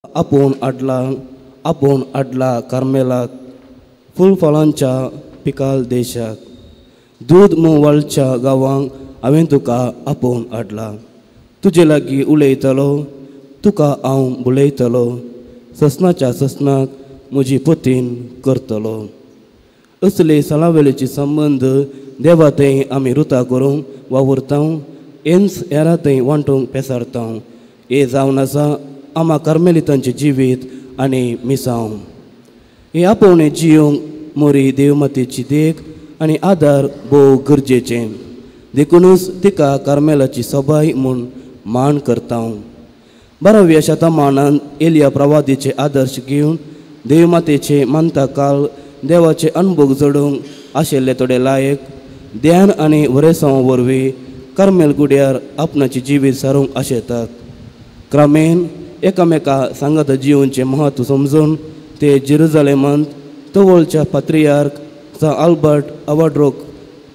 आपोवन हाडला, आपोवन हाडला कार्मेलाक, फुलफळांच्या पिकाल देशाक. दूद म्होंवाळच्या गांवांक हांवें तुका आपोवन हाडला. तुजे लागीं उलयतलो, तुका हांव बुलयतलो, ससनाच्या ससनाक म्हजी पतीन करतलो. असले सलावेलेची संबंद देवा थंय आमी रुता करूंक वावुरता, हेंच हेरा थंय वांटूंक पेसारता. हे जावन आसा आमा कार्मेलितांचें जिवीत आनी मिसांव. हे आपोवणें जियोंक मोरी देवमातेची देख आनी आदार भोव गरजेचें, देखुनूच तिका कार्मेलाची सबाय म्हूण मान करता. 12व्या शतमानांत एलिया प्रवादीचे आदर्श घेवन देवमातेचे मानता काल देवाचे अनभोग जोडूंक आशिल्ले थोडे लायक ध्यान आनी वरेसांव वरवीं कार्मेल गुड्यार आपणाचें जिवीत सारूंक आशेतात. क्रमेन एकामेका सांगात जिवनचें म्हत्व समजून ते जेरुजालेमांत तवळच्या पात्रियार्क सा आल्बर्ट अवाड्रोक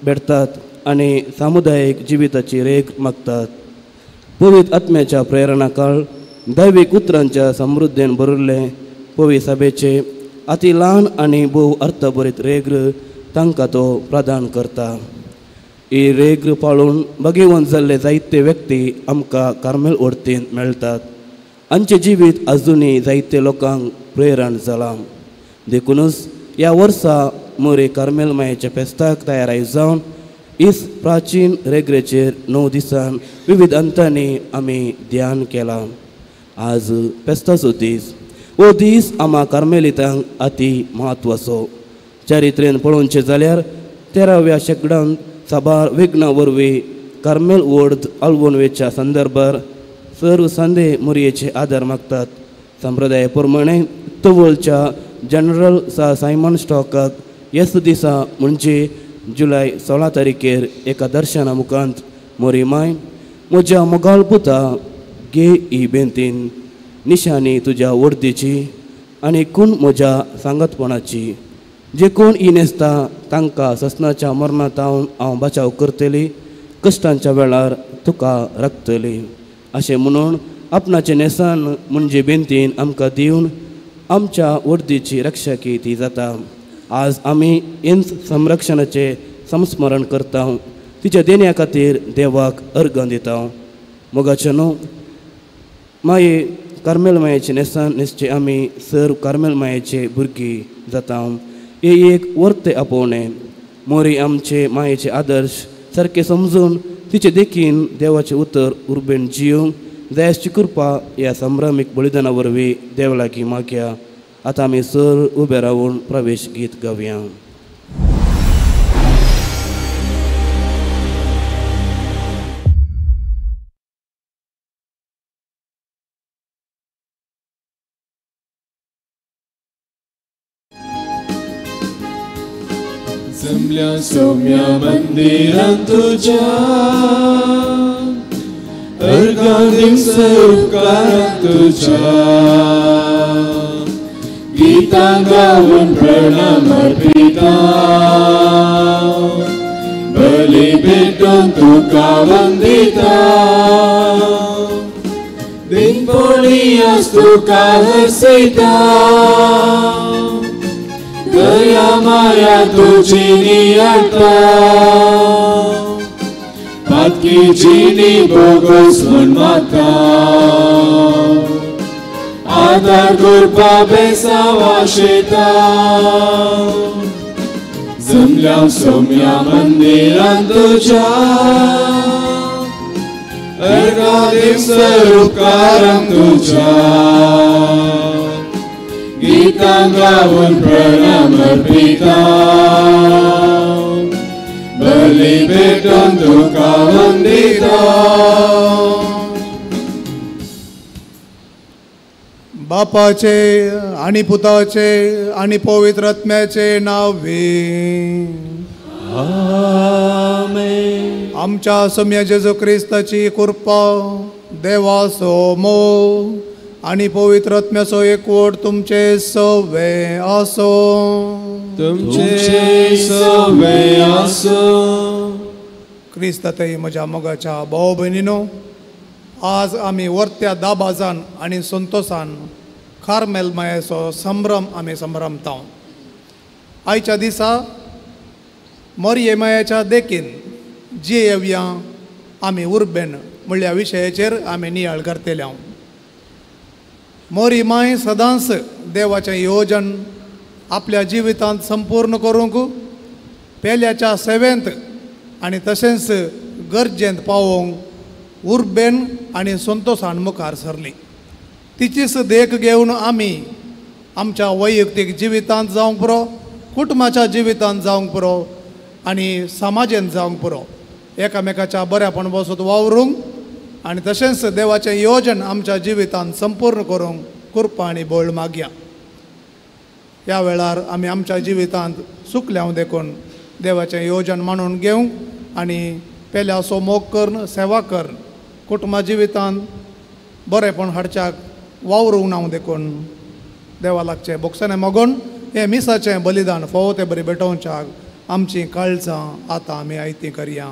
भेटतात आनी सामुदायीक जिविताची रेख मागतात. पवित्र आत्म्याच्या प्रेरणा काळ दैवीक उतरांच्या समृद्धेन भरिल्ले पवी सभेचे अति ल्हान आनी भोव अर्थभरीत रेग्र तांकां तो प्रदान करता. ही रेग्र पाळून भाग्यवंत जाल्ले जायते व्यक्ती आमकां कार्मेल वडतीन मेळटात. आमचें जिवीत आजुनूय जायते लोकांक प्रेरण जालां. देखुनूच ह्या वर्सा मोरे कार्मेल मायेच्या फेस्ताक तयाराय जावन इस प्राचीन रेग्रेचेर 9 दिसान विविध अंतांनी आमी ध्यान केलां. आज फेस्ताचो दीस. हो दीस आमा कार्मेलितांक अती म्हत्वाचो. चारित्रेन पळोवचें जाल्यार 13व्या शेंकड्यांत साबार विघ्नां वरवीं कार्मेल वोर्द आलवणवेच्या संदर्भार सर्व सांदे मोरयेचे आदार मागतात. संप्रदाय प्रमाणे तवळच्या जनरल सा सायमन स्टॉकाक येस दिसा म्हणजे जुलय 16 तारखेर एका दर्शना मुखांत मोरी माय म्हज्या मोगाळ पुता गे ही बेंतीन निशानी तुज्या वर्दीची आनी कोण म्हज्या सांगतपणाची, जे कोण ही न्हेसता तांकां ससनाच्या मरणांत हांव बचाव करतली, कश्टांच्या वेळार तुका राखतली अशें म्हणून आपणाचें न्हेसान म्हणजे बेंतीन आमकां दिवन आमच्या वर्दीची रक्षा ती जाता. आज आमी हेंच संरक्षणाचें संस्मरण करता. तिच्या देण्या खातीर देवाक अर्घ दिता. मोगाचें न्हू माये कार्मेल मायेचें न्हेसान न्हेसचे आमी सर्व कार्मेल मायेचे भुरगीं जाता. हे एक वर्ते आपोवणें मोरी आमचे मायेचे आदर्श सारकें समजून तिचे देखीन देवाचें उतर उर्बेन जिवंक जायची कृपा ह्या संभ्रमीक बलिदाना वरवीं देव लागीं मागया. आतां आमी सर उबे रावून प्रवेश गीत गावया. जमल्या सौम्या मंदिरांत तुज्या अर्घां दिवसर उपकारां तुज्या, गीतां गावन प्रणाम अर्पिता, बली भेटून तुका वंदिता, दिनपोळी तुका हसयता, दया माया तुजी नियाळटा, पातकी जिणी बोगस म्हूण मागता, आदार करपा बेसांव आशेता. जमल्या सौम्या मंदिरांत तुज्या अर्घां दिवसर उपकारां तुज्या, गीतां गावन प्रणाम अर्पिता, बली भेटून तुका वंदिता. बापाचे आनी पुताचे आनी पवित्र आत्म्याचे नावे आमेन. आमच्या सम्या जेजू क्रिस्ताची कृपा, देवाचो मोग आनी पवित्र आत्म्याचो एकवट तुमचे सवे आसो. तुमचे सवे आसो. क्रिस्तातय म्हज्या मोगाच्या भाव भयणीनो, आज आमी वर्त्या दाबाजान आनी संतोसान कार्मेल मायेचो संभ्रम आमी संभ्रमता. आयच्या दिसा मोरये मायेच्या देखीन जियेवया आमी उर्बेन म्हणल्या विशयाचेर आमी नियाळ करतले. मोरी माय सदांच देवाचें योजन आपल्या जिवितांत संपूर्ण करूंक पेल्याच्या सेवेंत आनी तशेंच गरजेंत पावोवंक उर्बेन आनी संतोशान मुखार सरली. तिचीच देख घेवन आमी आमच्या वैयक्तीक जिवितांत जावंक पुरो, कुटुंबाच्या जिवितांत जावंक पुरो आनी समाजेंत जावंक पुरो एकामेकाच्या बऱ्यापण बसून वावरूंक आनी तशेंच देवाचें योजन आमच्या जिवितांत संपूर्ण करूंक कृपा आनी बळ मागया. ह्या वेळार आमी आमच्या जिवितांत सुकल्या देखून देवाचें योजन मानून घेवंक आनी पेल्याचो मोग करून सेवा करून कुटुंबा जिवितांत बरेंपण हाडच्याक वावरूंक ना देखून देवा लागचें बोगसणें मागून हें मिसाचें बलिदान फावो तें बरें भेटोवच्याक आमचीं काळजां आतां आमी आयतीं करया.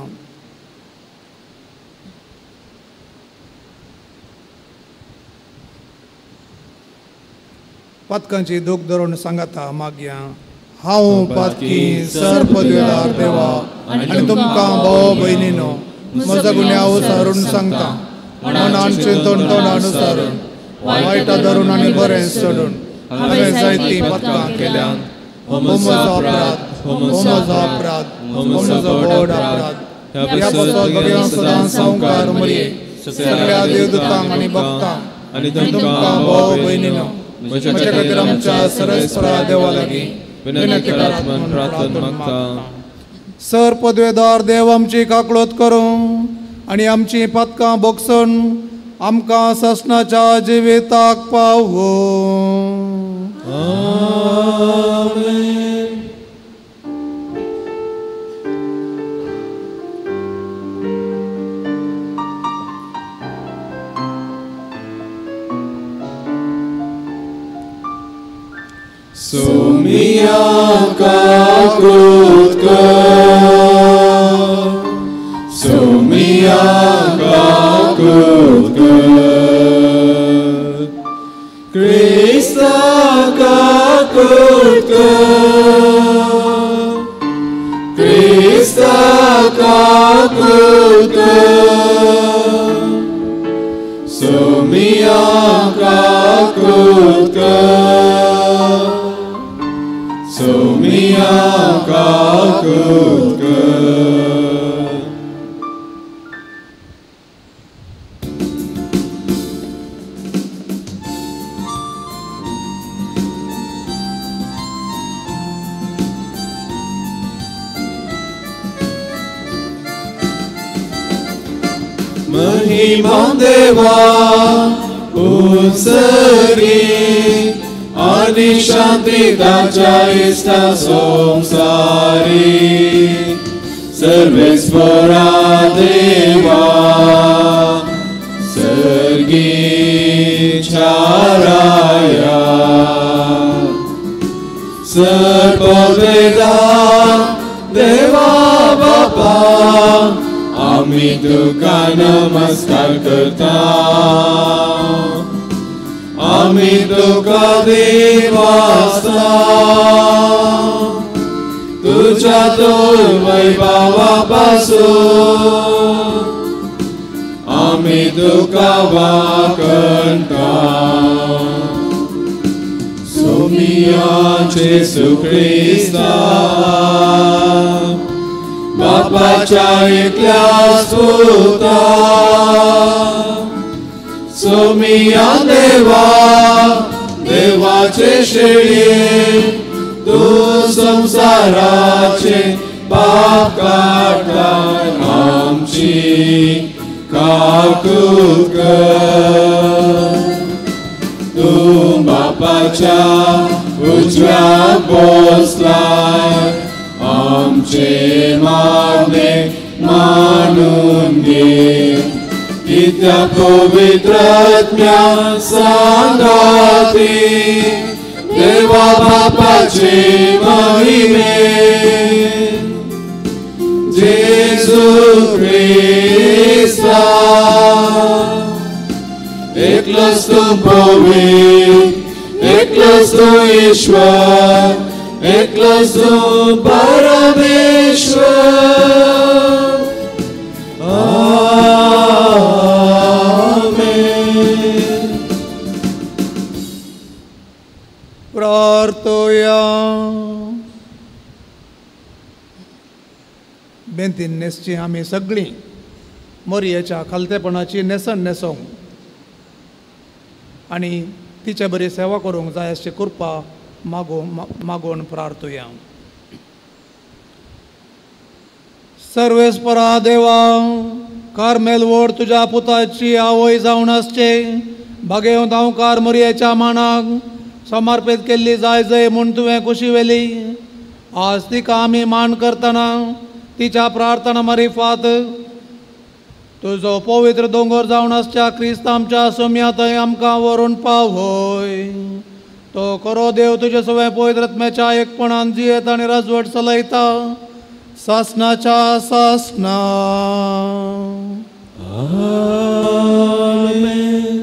पातकांची दूख धरून सांगाता मागया. हांव पातकी सर्पद्वेदार देवा आनी तुमकां भाव भयणीनो म्हजो गुन्यांव सारून सांगता, मनान चिंतून तोंडान सारून वायटा धरून आनी बरें सोडून हांवें जायतीं पातकां केल्यात. हो म्हजो अपराध, हो म्हजो अपराध, हो म्हजो व्हड अपराध. ह्या पासत भगवान सदां संवकार मरये सगळ्या देवदूतांक आनी भक्तांक आनी तुमकां भाव भयणीनो म्हज्या खातीर आमच्या सरस्वरा देवा लागीं विनंती करात म्हूण प्रार्थना मागता. सर पदवेदार देव आमची काकळोत करूं आनी आमची पातकां बोगसून आमकां ससनाच्या जिविताक पावूं. आमेन. सोमिया काकूत कर, सोमिया काकूत कर, क्रिस्ता काकूत कर, क्रिस्ता काकूत कर, सोमिया काकूत कर, सोमिया काकूत कर. महिमा देवा उंसरी आनी शांती ताच्या इश्टा संवसारी सर्वेस्परा देवा सर्गीच्या राया सर्पवेदा देवा बापा आमी तुका नमस्कार करता, आमी तुका देवासा तुझ्या वैभवा पासून आमी तुका वाकणता. सोमिया जेसू क्रिस्ता बापाच्या एकल्या सुता सोमिया देवा देवाचे शेळये तूं संवसाराचे पाप काडटा आमची काकूत कर. तूं बापाच्या उजव्या बसलाय आमचे मागणे मानून घे, कित्या पवित्र आत्म्या सांगाती देवा बापाचे महिमे जेजू क्रिस्ता एकलोच तूं पवित्र एकलोच तूं ईश्वर, एकलोच तूं परमेश्वर. आमेन. प्रार्थोया. बेंतीन न्हेसची आमी सगळीं मोरयेच्या खालतेपणाची न्हेसण न्हेसोंक आनी तिचे बरी सेवा करूंक जाय अशी कृपा मागोवन प्रार्थुया. सर्वेस्परा देवा, कार्मेल व्हड तुज्या पुताची आवय जावन आसचे भागेवंत हांवकार मोरयेच्या मानाक समर्पीत केल्ली जाय जय म्हूण तुवें खुशी व्हेली. आज तिका आमी मान करतना तिच्या प्रार्थना मारिफात तुजो पवित्र दोंगर जावन आसच्या क्रिस्त आमच्या सोम्या थंय आमकां व्हरून पावय. तो खरो देव तुजे सवें पवित्र आत्म्याच्या एकपणान जियेत आनी राजवट चलयता सासनाच्या सासना. आमेन.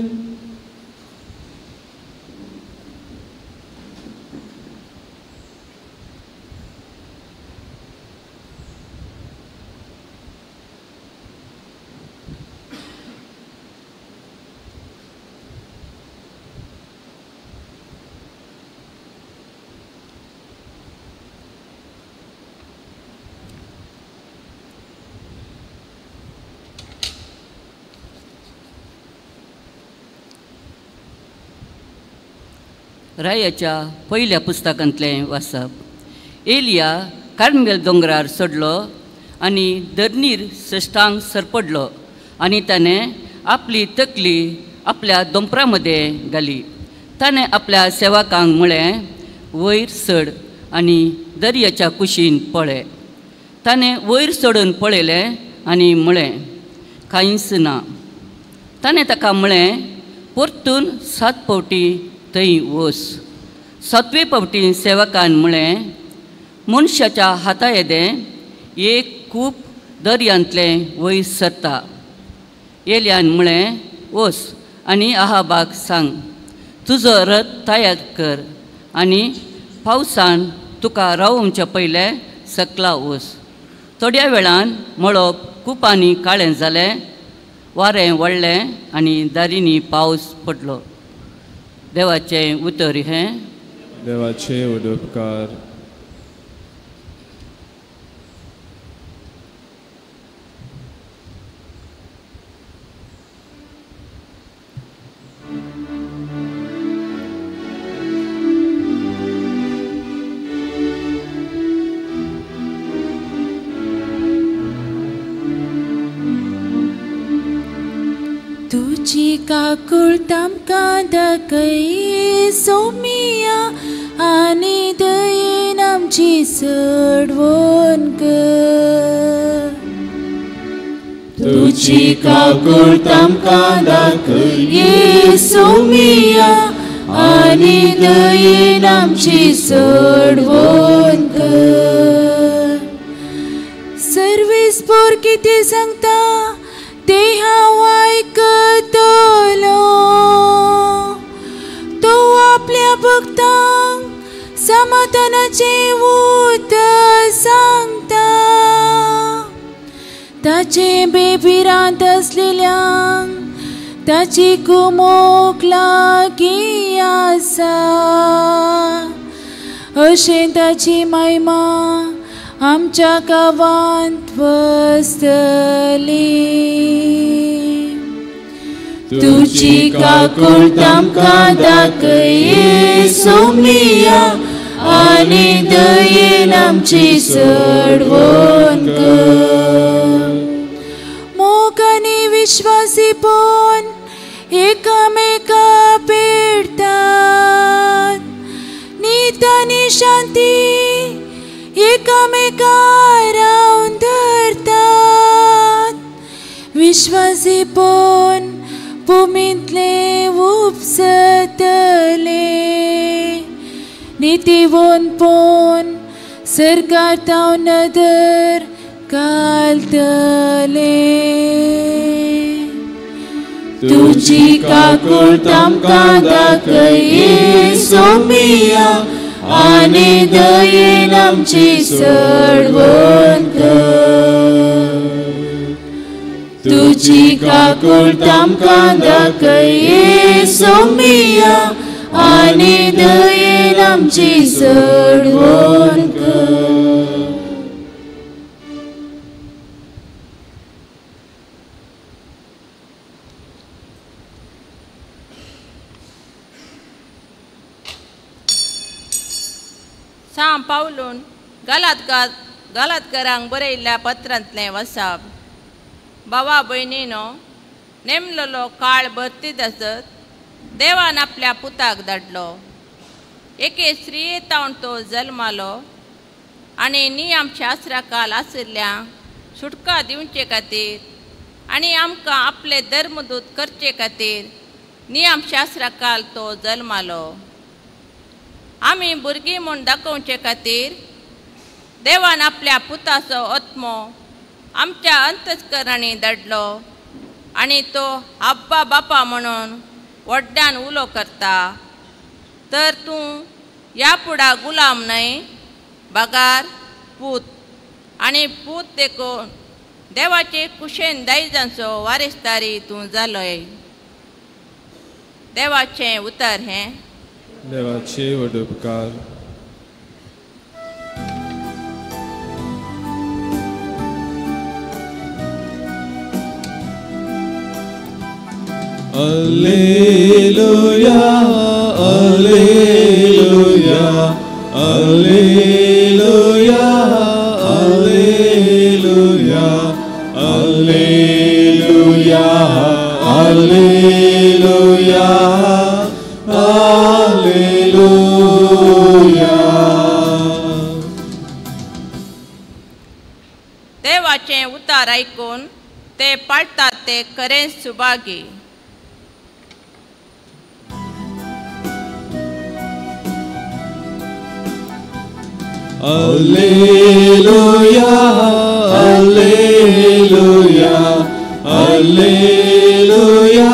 रायाच्या पयल्या पुस्तकांतलें वाचप. एलिया कार्मेल दोंगरार चडलो आनी धरणीर सश्टांग सरपडलो आनी ताणें आपली तकली आपल्या दोंपरा मदें घाली. ताणें आपल्या सेवकांक म्हळें, वयर चड आनी दर्याच्या कुशीन पळय. ताणें वयर चडून पळयलें आनी म्हळें, कांयच ना. ताणें ताका म्हळें, परतून 7 फावटी थंय वच. 7वे फावटी सेवकान म्हळें, मनशाच्या हाता येदें एक कूप दर्यांतलें वयर सरता. एलियान म्हळें, वच आनी आहाबाक सांग, तुजो रथ तयार कर आनी पावसान तुका रावोवचे पयलें सकला वच. थोड्या वेळान मळब कुपांनी काळें जालें, वारें वळ्ळें आनी दारींनी पावस पडलो. देवाचें उतर हें. देवाचे उपकार. तुजी काकूळ आमकां दाखय सोमिया आनी दयेन आमची चडवण कर. तुजी काकूळ आमकां दाखय सोमिया आनी दयेन आमची चडवण कर. सर्वेस्पोर कितें सांगता ते हांव आयकतलो. तो आपल्या भक्तांक समाधानाचें उतर सांगता. ताचे बेभिरांत आसलेल्यांक ताची कुमोक लागीं आसा. अशें ताची महिमा आमच्या गांवांत वसतली. तुजी काकूळ आमकां दाखय सोमिया आनी दयेन आमची चडवण कर. मोग आनी विश्वासीपण एकामेका पेडतात. नीत आनी शांती एकामेका रावन धरतात. विश्वासीपण भुमींतले उपसतले. नितीवंतपण सरकार ताव नदर घालतले. तुजी काकूट आमकां दाखय सोमिया आनी दयेन आमची सडवण कर. तुजी काकूट आमकां दाखय सोमिया आनी दयेन आमची सडवण कर. सांव पावलून गालातकारांक बरयल्ल्या पत्रांतलें वसाप. बाबा भयणीनो, नेमलेलो काळ भरतीत आसत देवान आपल्या पुताक धाडलो. एके स्त्रिये तावन तो जल्मालो आनी नियम शास्त्रा काल आशिल्ल्या सुटका दिवचे खातीर आनी आमकां आपले धर्मदूत करचे खातीर नियम शास्त्रा काल तो जल्मालो. आमी भुरगीं म्हूण दाखोवचे खातीर देवान आपल्या पुताचो आत्मो आमच्या अंतस्करणांनी धाडलो आनी तो आब्बा बापा म्हणून व्हडल्यान उलो करता. तर तूं ह्या फुडा गुलाम न्हय बगार पूत, आनी पूत देखून देवाचे कुशेन दायजांचो वारेसदारी तूं जालोय. देवाचें उतर हें. देवाचे व्हड उपकार. Alleluia, Alleluia, Alleluia, Alleluia, Alleluia, Alleluia, Alleluia. देवाचें उतार आयकून ते पाळटात ते खरेंच Subhagi. Alleluia, Alleluia, Alleluia,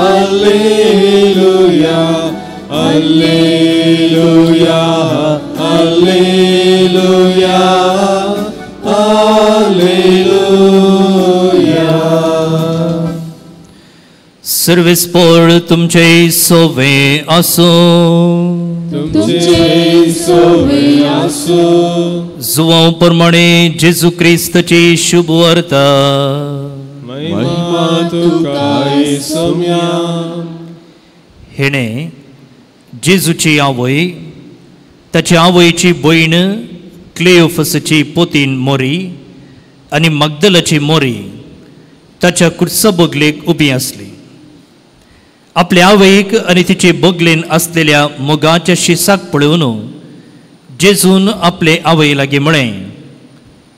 Alleluia, Alleluia, Alleluia, Alleluia. सर्वेस्पोर तुमचे सोवे आसूं. तुमचे सोवे आसूं. जुवांव प्रमाणे जेजू क्रिस्ताची शुभ वार्ता. महिमा तुका सोम्या. हेणे जेजूची आवय, ताची आवयची भयण क्लेओफसाची पोतीन मोरी आनी मगदलाची मोरी ताच्या कुर्सा बगलेक उबी आसली. आपले आवयक आनी तिचे बगलेन आसलेल्या मोगाच्या शिसाक पळोवन जेजून आपले आवय लागीं म्हळें,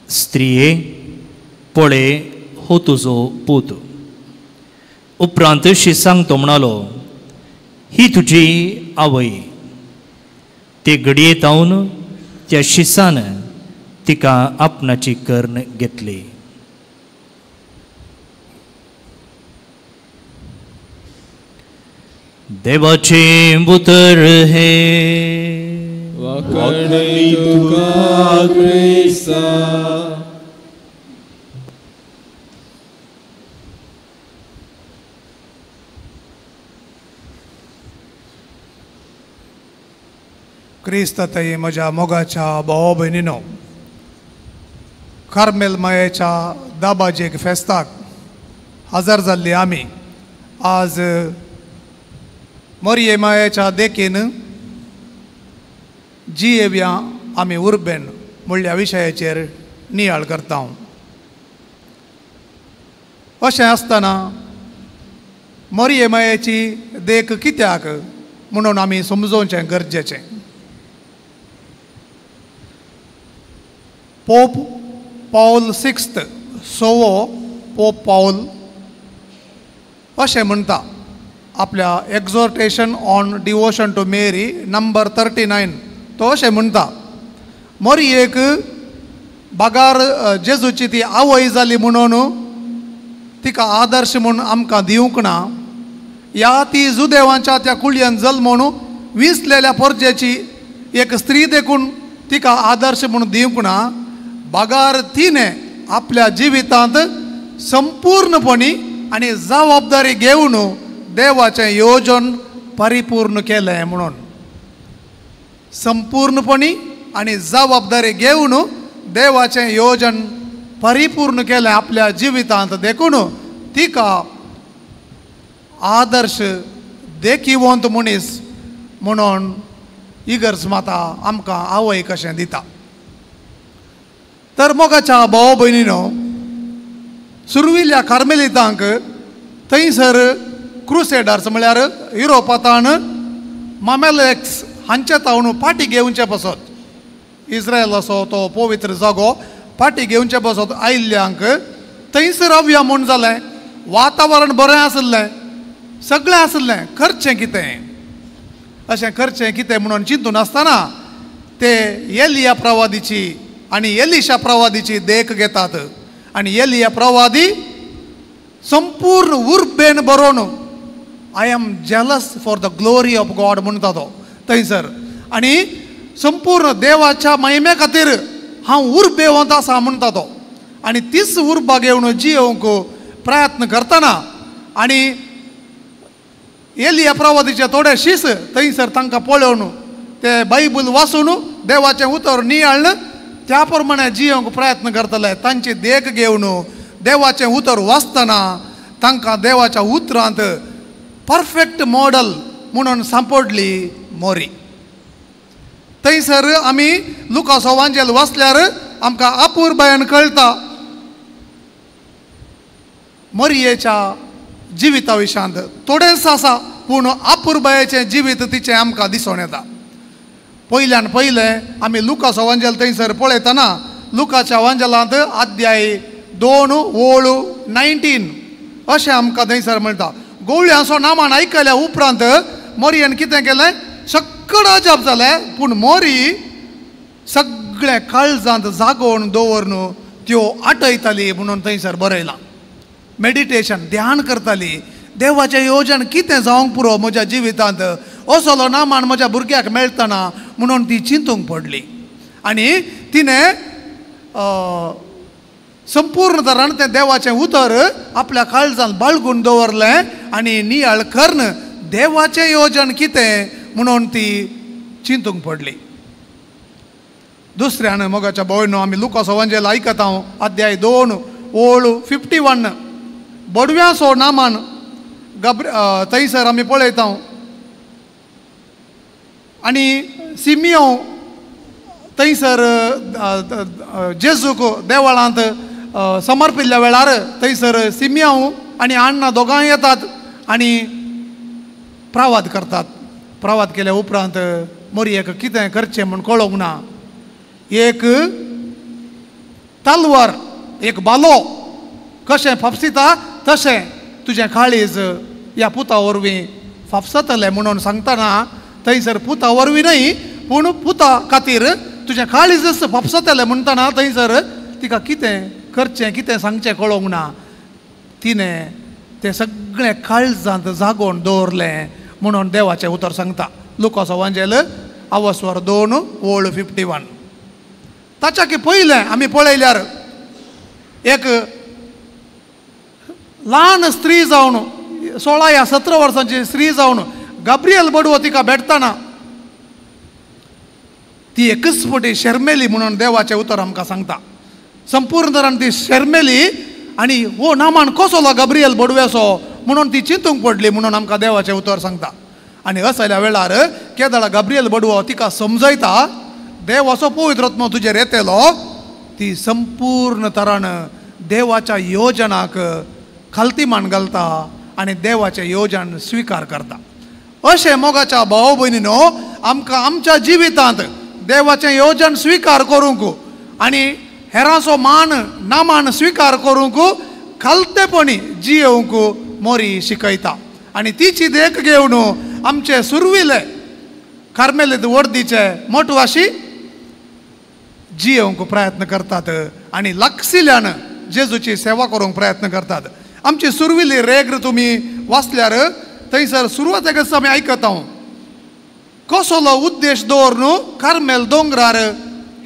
स्त्रिये पळय हो तुजो पूत. उपरांत शिसांक तो म्हणालो, ही तुजी आवय. ते घडये तावन त्या शिसान तिका आपणाची कर्ण घेतली. देवाचें उतर हे. वाखाणणी तुका क्रिस्ता. क्रिस्त ताई म्हज्या मोगाच्या भाव भयणीनो, कार्मेल मायेच्या दाबाजेक फेस्ताक हजर जाल्ली आमी आज मोरये मायेच्या देखीन जियेव्या आमी उर्बेन म्हणल्या विशयाचेर नियाळ करता. अशें आसतना मोरये मायेची देख कित्याक म्हणून आमी समजोवचें गरजेचें. पोप पावल सिक्स्थ, सोवो पोप पावल अशें म्हणटा आपल्या exhortation on devotion to Mary number 39. तो अशें म्हणटा, मोरयेक बागार जेजूची ती आवय जाली म्हणून तिका आदर्श म्हूण आमकां दिवंक ना. ह्या ती जुदेवांच्या त्या कुळयेन जल्मून विसलेल्या पोरजेची एक स्त्री देखून तिका आदर्श म्हूण दिवंक ना. बगार तिणें आपल्या जिवितांत संपूर्णपणी आनी जबाबदारी घेवन देवाचें योजन परिपूर्ण केलें म्हणून. संपूर्णपणी आनी जबाबदारी घेवन देवाचें योजन परिपूर्ण केलें आपल्या जिवितांत देखून तिका आदर्श देखिवंत मनीस म्हणून इगर्ज माता आमकां आवय कशें दिता. तर मोगाच्या भाव भयणीनो, सुरविल्ल्या कार्मेलितांक थंयसर क्रुसेडर्स म्हळ्यार युरोपांतान मामेलेक्स हांचे तावन पाटी घेवचे पासत इस्रायलाचो तो पवित्र जागो पाटी घेवचे पासत आयिल्ल्यांक थंयसर रावया म्हूण जालें. वातावरण बरें आशिल्लें, सगळें आशिल्लें, करचें कितें अशें करचें कितें म्हणून चिंतून आसतना ते एलिया प्रवादीची आनी एलिशा प्रवादीची देख घेतात. आनी एलिया प्रवादी संपूर्ण उर्बेन बरोवन I am jealous for the glory of God म्हणटा तो थंयसर. आनी संपूर्ण देवाच्या महिमे खातीर हांव उर्बेवंत आसा म्हणटा तो. आनी तीच उर्बा घेवन जियोवंक प्रयत्न करतना आनी एलिया प्रवादीचे थोडे शीस थंयसर तांकां पळोवन ते बायबल वाचून देवाचें उतर नियाळ्ळें त्या प्रमाणे जियोवंक प्रयत्न करतले. तांची देख घेवन देवाचें उतर वाचतना तांकां देवाच्या उतरांत परफेक्ट मॉडल म्हणून सांपडली मोरी. थंयसर आमी लुकास वांजेल वाचल्यार आमकां अपुरबायेन कळटा मोरयेच्या जिविता विशांत थोडेंच आसा पूण अपुरबायेचें जिवीत तिचें आमकां दिसून येता. पयल्यान पयलें आमी लुकास वांजेल थंयसर पळयतना लुकाच्या वांजेलांत अध्याय 2 ओळ 19 अशें आमकां थंयसर मेळटा. गोवळ्यांचो नामान आयकल्या उपरांत मोरयेन कितें केलें, सगळें अजाप जालें पूण मोरी सगळें काळजांत जागोवन दवरून त्यो आटयताली म्हणून थंयसर बरयलां. मेडिटेशन ध्यान करताली, देवाचें योजन कितें जावंक पुरो म्हज्या जिवितांत, असलो नामान म्हज्या भुरग्याक मेळटना म्हणून ती चिंतूंक पडली. आनी तिणें संपूर्ण तरान तें देवाचें उतर आपल्या काळजान बाळगून दवरलें आनी नियाळ करून देवाचें योजन कितें म्हणून ती चिंतूंक पडली. दुसऱ्यान मोगाच्या भयणो आमी लुकास वांजेल आयकता अध्याय 2 ओळ 51 बडव्याचो नामान गब्र थंयसर आमी पळयता. आनी सिमियो थंयसर जेजूक देवळांत समर्पिल्ल्या वेळार थंयसर सिमियांव आनी अण्णा दोगांय येतात आनी प्रवाद करतात. प्रवाद केल्या उपरांत मोरयेक कितें करचें म्हूण कळोंक ना. एक तलवार एक बालो कशें फापसिता तशें तुजें काळीज ह्या पुता वरवीं फापसतलें म्हणून सांगतना थंयसर पुता वरवीं न्हय पूण पुता खातीर तुजें काळीजच फापसतलें म्हणटना थंयसर तिका कितें करचें कितें सांगचें कळोंक ना. तिणें तें सगळें काळजांत जागोवन दवरलें म्हणून देवाचें उतर सांगता. लुकास वांजेल अवस्वर 2 ओळ 51. ताच्या की पयलें आमी पळयल्यार एक ल्हान स्त्री जावन 16 या 17 वर्सांची स्त्री जावन गाब्रियल बडवो तिका भेटतना ती एकच फावटी शर्मेली म्हणून देवाचें उतर आमकां सांगता. संपूर्ण तरान ती शर्मेली आनी हो नामान कसलो गाब्रियल बडव्याचो म्हणून ती चिंतूंक पडली म्हणून आमकां देवाचें उतर सांगता. आनी असल्या वेळार केदळा गाब्रियल बडवो तिका समजयता देव असो पवित्र आत्मो तुजेर येतलो. ती संपूर्ण तरान देवाच्या योजनाक खालती मान घालता आनी देवाचें योजन स्विकार करता. अशें मोगाच्या भाव भयणीनो आमकां आमच्या जिवितांत देवाचें योजन स्विकार करूंक आनी हेरांचो मान नामान स्विकार करूंक खालतेपणी जियोवंक मोरी शिकयता. आनी तिची देख घेवन आमचे सुरविले कार्मेलीत वर्दीचे मोटवाशी जियोवंक प्रयत्न करतात आनी लागशिल्ल्यान जेजूची सेवा करूंक प्रयत्न करतात. आमची सुरविल्ली रेग्र तुमी वाचल्यार थंयसर सुरवातेकच आमी आयकता कसलो उद्देश दवरून कार्मेल दोंगरार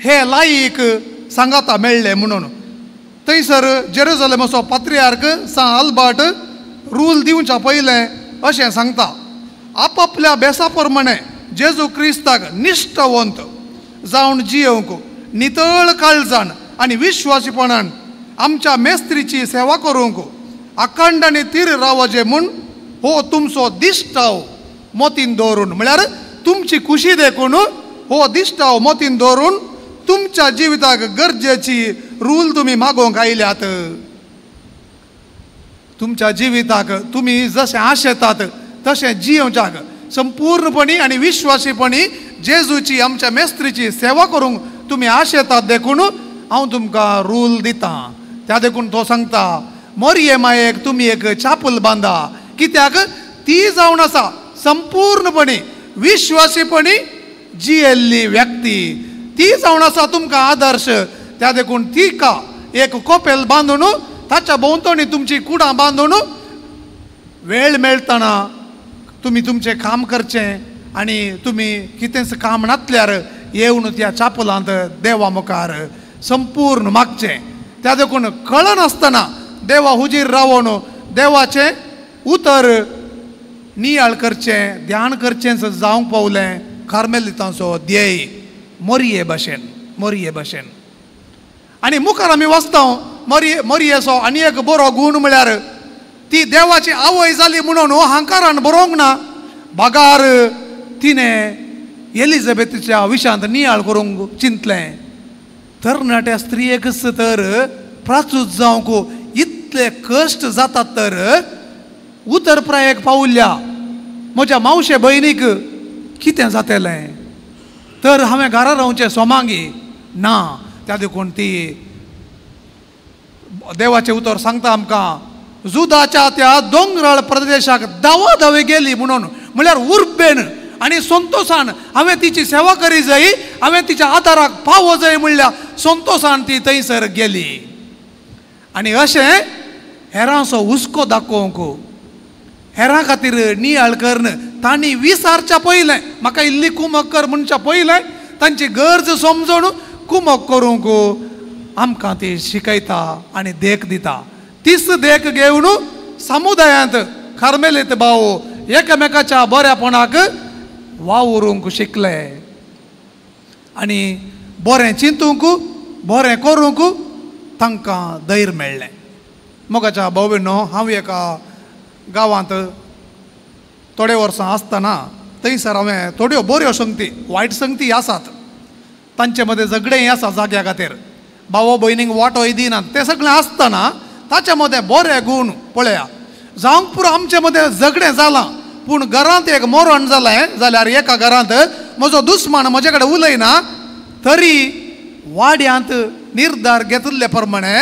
हे लायक सांगाता मेळ्ळे म्हणून. थंयसर जेरुजलेमाचो पात्रियार्क सांत आल्बर्ट रूल दिवच्या पयलें अशें सांगता, आपापल्या बेसा प्रमाणे जेजू क्रिस्ताक निश्ठवंत जावन जियोवंक नितळ काळजान आनी विश्वासीपणान आमच्या मेस्त्रीची सेवा करूंक अखंड आनी तीर रावचे म्हूण हो तुमचो दिश्टाव मोतीन दवरून, म्हळ्यार तुमची खुशी देखून हो दिश्टाव मोतीन दवरून तुमच्या जिविताक गरजेची रूल तुमी मागोवंक आयल्यात. तुमच्या जिविताक तुमी जशें आशेतात तशें जियोवच्याक संपूर्णपणी आनी विश्वासीपणी जेजूची आमच्या मेस्त्रीची सेवा करूंक तुमी आशेतात देखून हांव तुमकां रूल दितां. त्या देखून तो सांगता मोरये मायेक तुमी एक चापल बांदा, कित्याक ती जावन आसा संपूर्णपणी विश्वासीपणी जियेल्ली व्यक्ती, ती जावन आसा तुमकां आदर्श. त्या देखून तिका एक कोपेल बांदून ताच्या भोंवतणी तुमची कुडां बांदून वेळ मेळटना तुमी तुमचें काम करचें आनी तुमी कितेंच काम नातल्यार येवन त्या चापलांत देवा मुखार संपूर्ण मागचें. त्या देखून कळनासतना देवा हुजीर रावन देवाचें उतर नियाळ करचें, ध्यान करचें जावंक पावलें कार्मेलितांचो ध्येय मोरये भाशेन, मोरये भाशेन. आनी मुखार आमी वाचता मोरये मोरयेचो आनी एक बरो गूण म्हळ्यार ती देवाची आवय जाली म्हणून हांकारान बरोवंक ना, बागार तिणें एलिझाबेथीच्या विशांत नियाळ करूंक चिंतलें. तरणाट्या स्त्रियेकच तर प्राचूत जावंक इतले कश्ट जातात तर उतर प्रायेक पावल्या म्हज्या मावशे भयणीक कितें जातलें, तर हांवें घरा रावचें सोमांगी ना. त्या देखून ती देवाचें उतर सांगता आमकां जुदाच्या त्या दोंगराळ प्रदेशाक दावा दावे गेली म्हणून, म्हळ्यार उर्बेन आनी संतोसान हांवें तिची सेवा करी जाय, हांवें तिच्या आदाराक पावो जाय म्हणल्यार संतोसान ती थंयसर गेली. आनी अशें हेरांचो हुस्को दाखोवंक, हेरां खातीर नियाळ करून तांणी विसारच्या पयलें म्हाका इल्ली कुमक कर म्हणच्या पयलें तांची गरज समजून कुमक करूंक आमकां ती शिकयता आनी देख दिता. तीच देख घेवन समुदायांत कार्मेलीत भाव एकामेकाच्या बऱ्यापणाक वावरूंक शिकले आनी बरें चिंतूंक बरें करूंक तांकां धैर्य मेळ्ळें. मोगाच्या भाव भयणो, हांव एका गांवांत थोडे वर्सां आसतना थंयसर हांवें थोड्यो बऱ्यो संगती, वायट संगती आसात, तांचे मदें झगडेंय आसा जाग्या खातीर, भावो भयणींक वांटोय दिनात, तें सगळें आसतना ताच्या मदें बरे गूण पळया. जावंक पुरो आमचे मदें झगडें जालां, पूण घरांत एक मरण जालें जाल्यार एका घरांत म्हजो दुस्मान म्हजे कडेन उलयना तरी वाड्यांत निर्धार घेतिल्ले प्रमाणे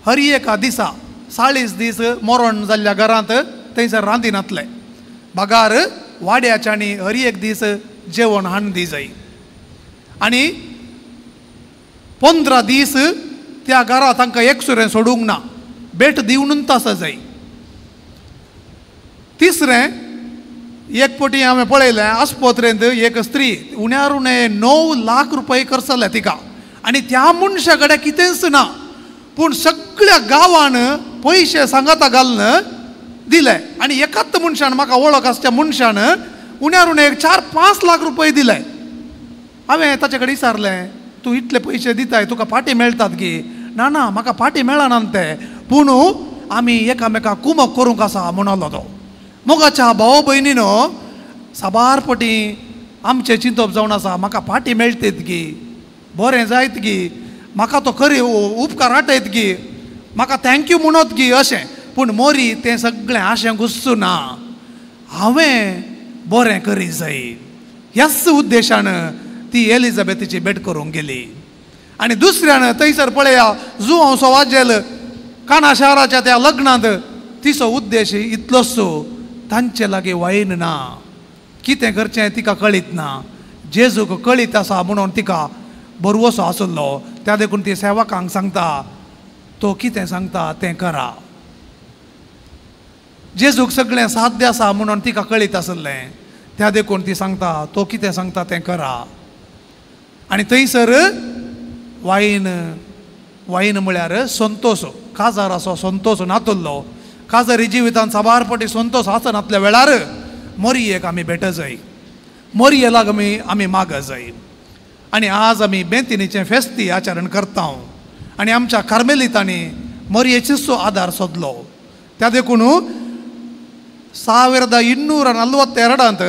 हर एका दिसा 40 दीस मरण जाल्ल्या घरांत थंयसर रांदिनातले, बगार वाड्याच्यांनी हर एक दीस जेवण हाडून दी जाय. आनी 15 दीस त्या घरा तांकां एकसुरें सोडूंक ना, भेट दिवनूच आसा जाय. तिसरें, एक पटी हांवें पळयलें आस्पत्रेंत एक स्त्री उण्यार उणें 9 लाख रुपये खर्च जाले तिका, आनी त्या मनशा कडेन कितेंच ना, पूण सगळ्या गांवान पयशे सांगाता घालून दिले आनी एकाच मनशान म्हाका वळख आसच्या मनशान उण्यार उणें 4-5 लाख रुपये दिले. हांवें ताचे कडेन विचारलें, तूं इतले पयशे दिताय तुका फाटीं मेळटात की? ना ना म्हाका फाटीं मेळना ते, पूण आमी एकामेका कुमक करूंक आसा म्हणलो तो. मोगाच्या भाव भयणीनो, साबार पटी आमचें चिंतप जावन आसा म्हाका फाटीं मेळटीत की, बरें जायत की, म्हाका तो खरी उपकार आटयत की, म्हाका thank you म्हणत की अशें. पूण मोरी तें सगळें आशें घुसचूं ना, हांवें बरें करी जाय ह्याच उद्देशान ती एलिझाबेथीची भेट करूंक गेली. आनी दुसऱ्यान थंयसर पळया जुवांव सवाजेल काणा शाराच्या त्या लग्नांत तिचो उद्देश इतलोच, तांचे लागीं वायन ना, कितें करचें तिका कळीत ना, जेजूक कळीत आसा म्हणून तिका बरवसो आसलो. त्या देखून ती सेवकांक सांगता, तो कितें सांगता तें करा. जेजूक सगळें साध्य आसा म्हणून तिका कळीत आसलें. त्या देखून ती सांगता तो कितें सांगता तें करा. आनी थंयसर वायन, वायन म्हळ्यार संतोश, काजाराचो संतोश नातुल्लो. काजारी जिवितान साबार पटी संतोश आसनातल्या वेळार मोरयेक आमी भेट जाय, मोरये लाग आमी माग जाय. आनी आज आमी बेंतिनीचें फेस्ती आचरण करता आनी आमच्या कार्मेलितांनी मोरयेचोच आदार सोदलो. त्या देखून 1242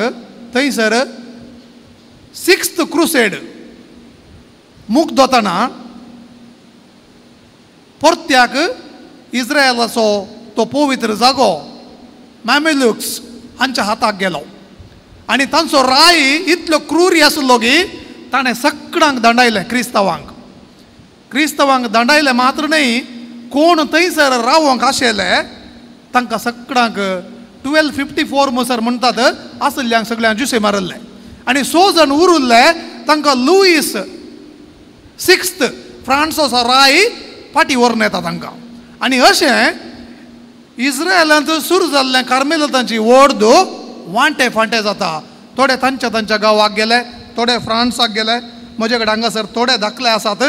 थंयसर सिक्स्थ क्रुसेड मुक्त जातना परत्याक इस्रायलाचो तो पवित्र जागो मॅमेल्युक्स हांच्या हाताक गेलो आनी तांचो राय इतलो क्रुरी आसलो की ताणें सगळ्यांक दंडायलें. क्रिस्तांवांक, क्रिस्तांवांक दंडायलें मात्र न्हय, कोण थंयसर रावंक आशिल्ले तांकां सगळ्यांक 1254 म्हणसर म्हणटात आशिल्ल्यांक सगळ्यांक जुसे मारिल्ले आनी 6 जाण उरिल्ले तांकां लुईस सिक्स्थ फ्रांसाचो राय फाटी व्हरून येता तांकां. आनी अशें इस्रायलांत सुरू जाल्लें कार्मेलितांची ओर्द वांटे फांटे जाता. थोडे तांच्या तांच्या गांवाक गेले, थोडे फ्रांसाक गेले. म्हजे कडेन हांगासर थोडे दाखले आसात.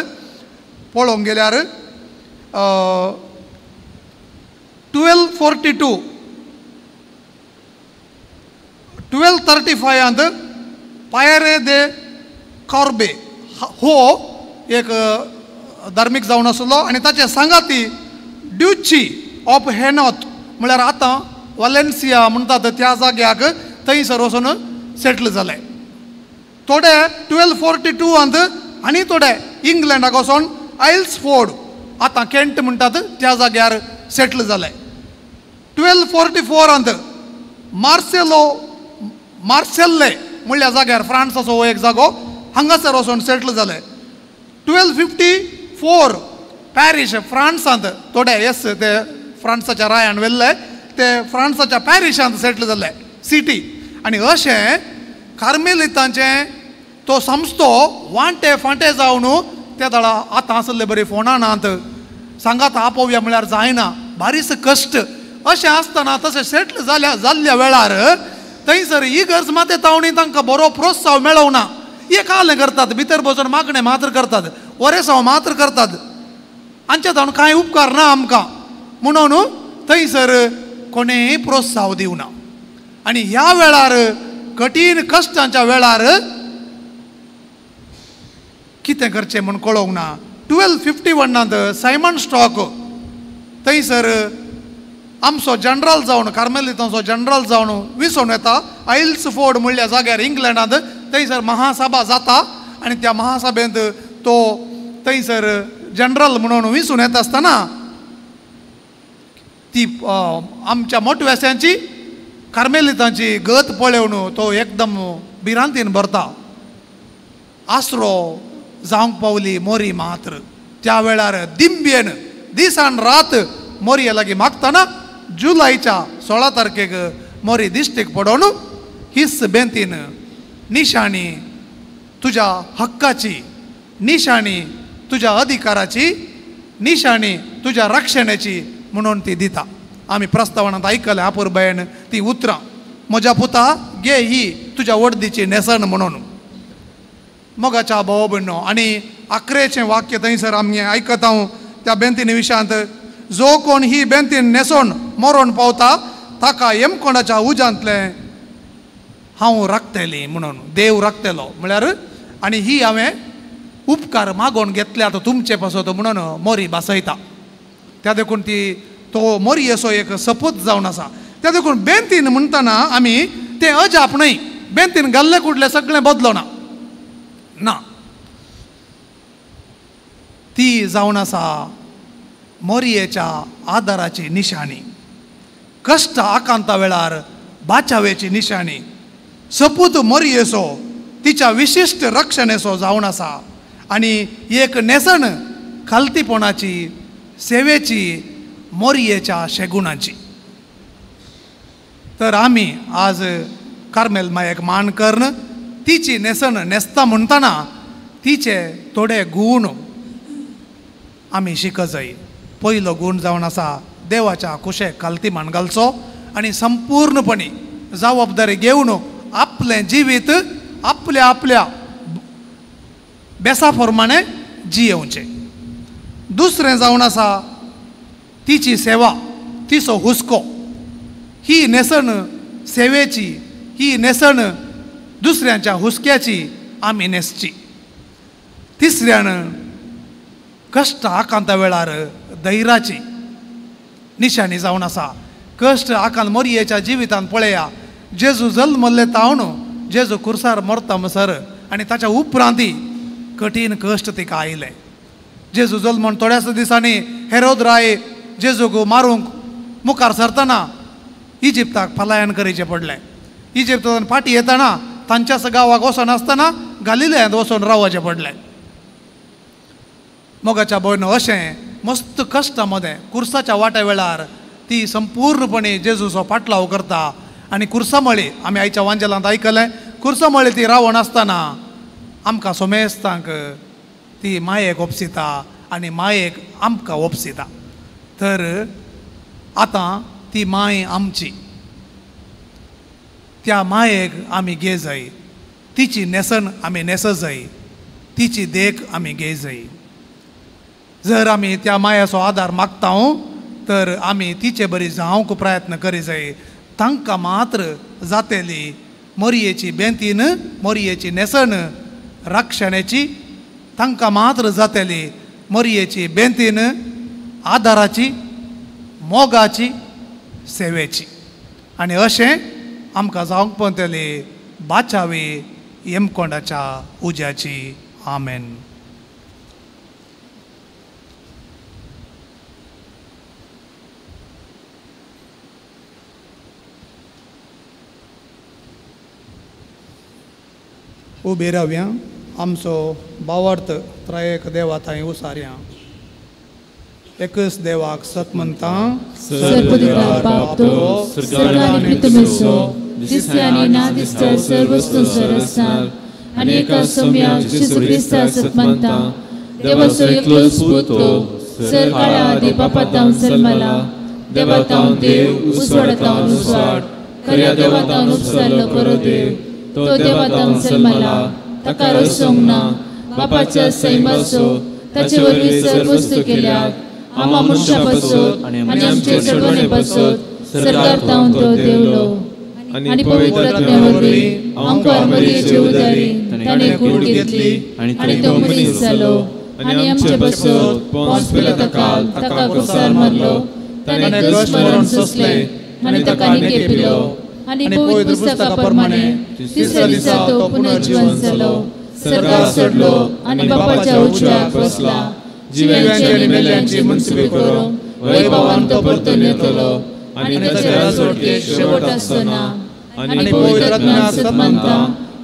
पळोवंक गेल्यार 1242 1235 पायरे दे कॉर्बे हो एक धार्मीक जावन आसलो आनी ताचे सांगाती ड्युची ऑफ हेनॉत म्हळ्यार आतां वालेन्सिया म्हणटात त्या जाग्याक थंयसर वचून सेटल जाले. थोडे 1242 आनी थोडे इंग्लंडाक वचून आयल्सफोर्ड आतां केंट म्हणटात त्या जाग्यार सेटल जाले. 1244 मार्सेलो मार्सेल्ले म्हणल्या जाग्यार फ्रांसाचो हो एक जागो हांगासर वचून सेटल जाले. 1254 पॅरीस फ्रांसांत थोडे येस ते फ्रांसाच्या रायान व्हेल्ले ते फ्रांसाच्या पॅरिशांत सेटल जाले सिटी. आनी अशें कार्मेलितांचें तो संस्थो वांटे फांटे जावन ते दळा आतां आसले बरी फोनां नात, सांगात आपोवया म्हळ्यार जायना, बारीस कश्ट. अशें आसतना तशें सेटल जाल्या जाल्ल्या वेळार थंयसर इगर्ज माते तावणी तांकां बरो प्रोत्साहन मेळोवना. एक आलें करतात, भितर बसून मागणें मात्र करतात, वरेसांव मात्र करतात, हांच्या जावन कांय उपकार ना आमकां म्हणून थंयसर कोणेय प्रोत्साहन दिवना. आनी ह्या वेळार कठीण कश्टांच्या वेळार कितें करचें म्हूण कळोवंक ना. 1251 सायमन स्टॉक थंयसर आमचो जनरल जावन कार्मेलितांचो जनरल जावन विसोवन येता आयल्सफोर्ड म्हणल्या जाग्यार इंग्लंडांत. थंयसर महासभा जाता आनी त्या महासभेंत तो थंयसर जनरल म्हणून विसून येता आसतना ती आमच्या मोटव्यास्यांची कार्मेलितांची गत पळोवन तो एकदम भिरांतीन भरता. आसरो जावंक पावली मोरी मात्र. त्या वेळार दिंबेन दिसान रात मोरये लागीं मागतना जुलयच्या 16 तारखेक मोरी दिश्टीक पडोवन हीच बेंतीन निशाणी तुज्या हक्काची, निशाणी तुज्या अधिकाराची, निशाणी तुज्या रक्षणाची म्हणून ती दिता. आमी प्रस्तावनांत आयकलें आपुरबायेन ती उतरां, म्हज्या पुता घे ही तुज्या वडदीची न्हेसण म्हणून. मोगाच्या भाव भयणो, आनी आकरेचें वाक्य थंयसर आमी आयकता त्या बेंतीन विशयांत, जो कोण ही बेंतीन न्हेसोन मरोण पावता ताका येमकोंडाच्या उज्यांतलें हांव राखतली म्हणून, देव राखतलो म्हळ्यार. आनी ही हांवें उपकार मागोवन घेतले आतां तुमचे पासत म्हणून मोरी भासयता. त्या देखून ती तो मोरयेचो एक सपूत जावन आसा. त्या देखून बेंतीन म्हणटना आमी तें अजाप न्हय, बेंतीन घाल्ले कुडले सगळें बदलना ना, ती जावन आसा मोरयेच्या आदाराची निशाणी, कश्ट आकांता वेळार बाचावेची निशाणी, सपूत मोरयेचो तिच्या विशिश्ट रक्षणेचो जावन आसा. आनी एक न्हेसण खालतीपणाची, सेवेची, मोरयेच्या शेगुणाची. तर आमी आज कार्मेल मायेक मान करून तिची न्हेसण न्हेसता म्हणटना तिचे थोडे गूण आमी शिक जाय. पयलो गूण जावन आसा देवाच्या कुशेक खालती मान घालचो आनी संपूर्णपणी जबाबदारी घेवन आपलें जिवीत आपल्या आपल्या बेसा प्रमाणे जियेवचें. दुसरें जावन आसा तिची सेवा, तिचो हुस्को. ही न्हेसण सेवेची, ही न्हेसण दुसऱ्यांच्या हुस्क्याची आमी न्हेसची. तिसऱ्यान कश्ट आकांता वेळार धैर्याची निशाणी जावन आसा. कश्ट आकांत मोरयेच्या जिवितांत पळया, जेजू जल्मल्ले तावन जेजू कुर्सार मरता म्हणसर आनी ताच्या उपरांती कठीण कश्ट तिका आयले. जेजू जल्मून थोड्याच दिसांनी हेरोद राय जेजूक मारूंक मुखार सरतना इजिप्ताक पलायन करचें पडलें. इजिप्तान फाटीं येतना तांच्याच गांवाक वचोन आसतना गालिलयांत वचोन रावचें पडलें. मोगाच्या भयणो, अशें मस्त कश्टां मदें कुर्साच्या वाट्या वेळार ती संपूर्णपणे जेजूचो पाटलाव करता आनी कुर्सामळी आमी आयच्या वांजेलांत आयकलें, कुर्सामळी ती रावण आसतना आमकां सोमेस्तांक ती मायेक ओपसिता आनी मायेक आमकां ओपसिता. तर आतां ती माय आमची, त्या मायेक आमी घे जाय, तिची न्हेसण आमी न्हेस जाय, तिची देख आमी घे जाय. जर आमी त्या मायाचो आदार मागता तर आमी तिचे बरी जावंक प्रयत्न करी जाय. तांकां मात्र जातेली मोरयेची बेंतीन, मोरयेची न्हेसण राक्षण्याची, तांकां मात्र जातेली मोरयेची बेंतीन आदाराची, मोगाची, सेवेची. आनी अशें आमकां जावंक पडटली बाचावी येमकोंडाच्या उज्याची. आमेन. उबी रावया, आमचो बावार्थ त्रयेक देवा थंय उसारया. एकच देवाक सत म्हणटा, तो देवातावन जल्मला, ताका रसोवंक ना, बापाच्या सैमाचो ताचे वरवीं सर्व वस्तू केल्यात, आमा मनशां पासत आनी आमचे चडवणे पासत सरकार तो देवलो आनी पवित्र आत्म्या वरवीं आमकां मरियेचे उदारी ताणें कूड घेतली आनी तो मनीस जालो आनी आमचे पासत पोंस पिलाताकाल ताका कुसार मारलो, ताणें कश्ट मरण सोंसलें आनी ताका निकेपिलो आनी पवित्र पुस्तका प्रमाणे तिसऱ्या दिसा तो पुनर्जीवन जालो, सरकार सोडलो आनी बापाच्या उजव्याक बसला, जिव्यांची आनी मेल्यांची मुन्सिफी करूंक वैभवान तो परतून येतलो आनी ताचे राजवटकेक शेवट आसचो ना. आनी पवित्र आत्म्याक सत मानता,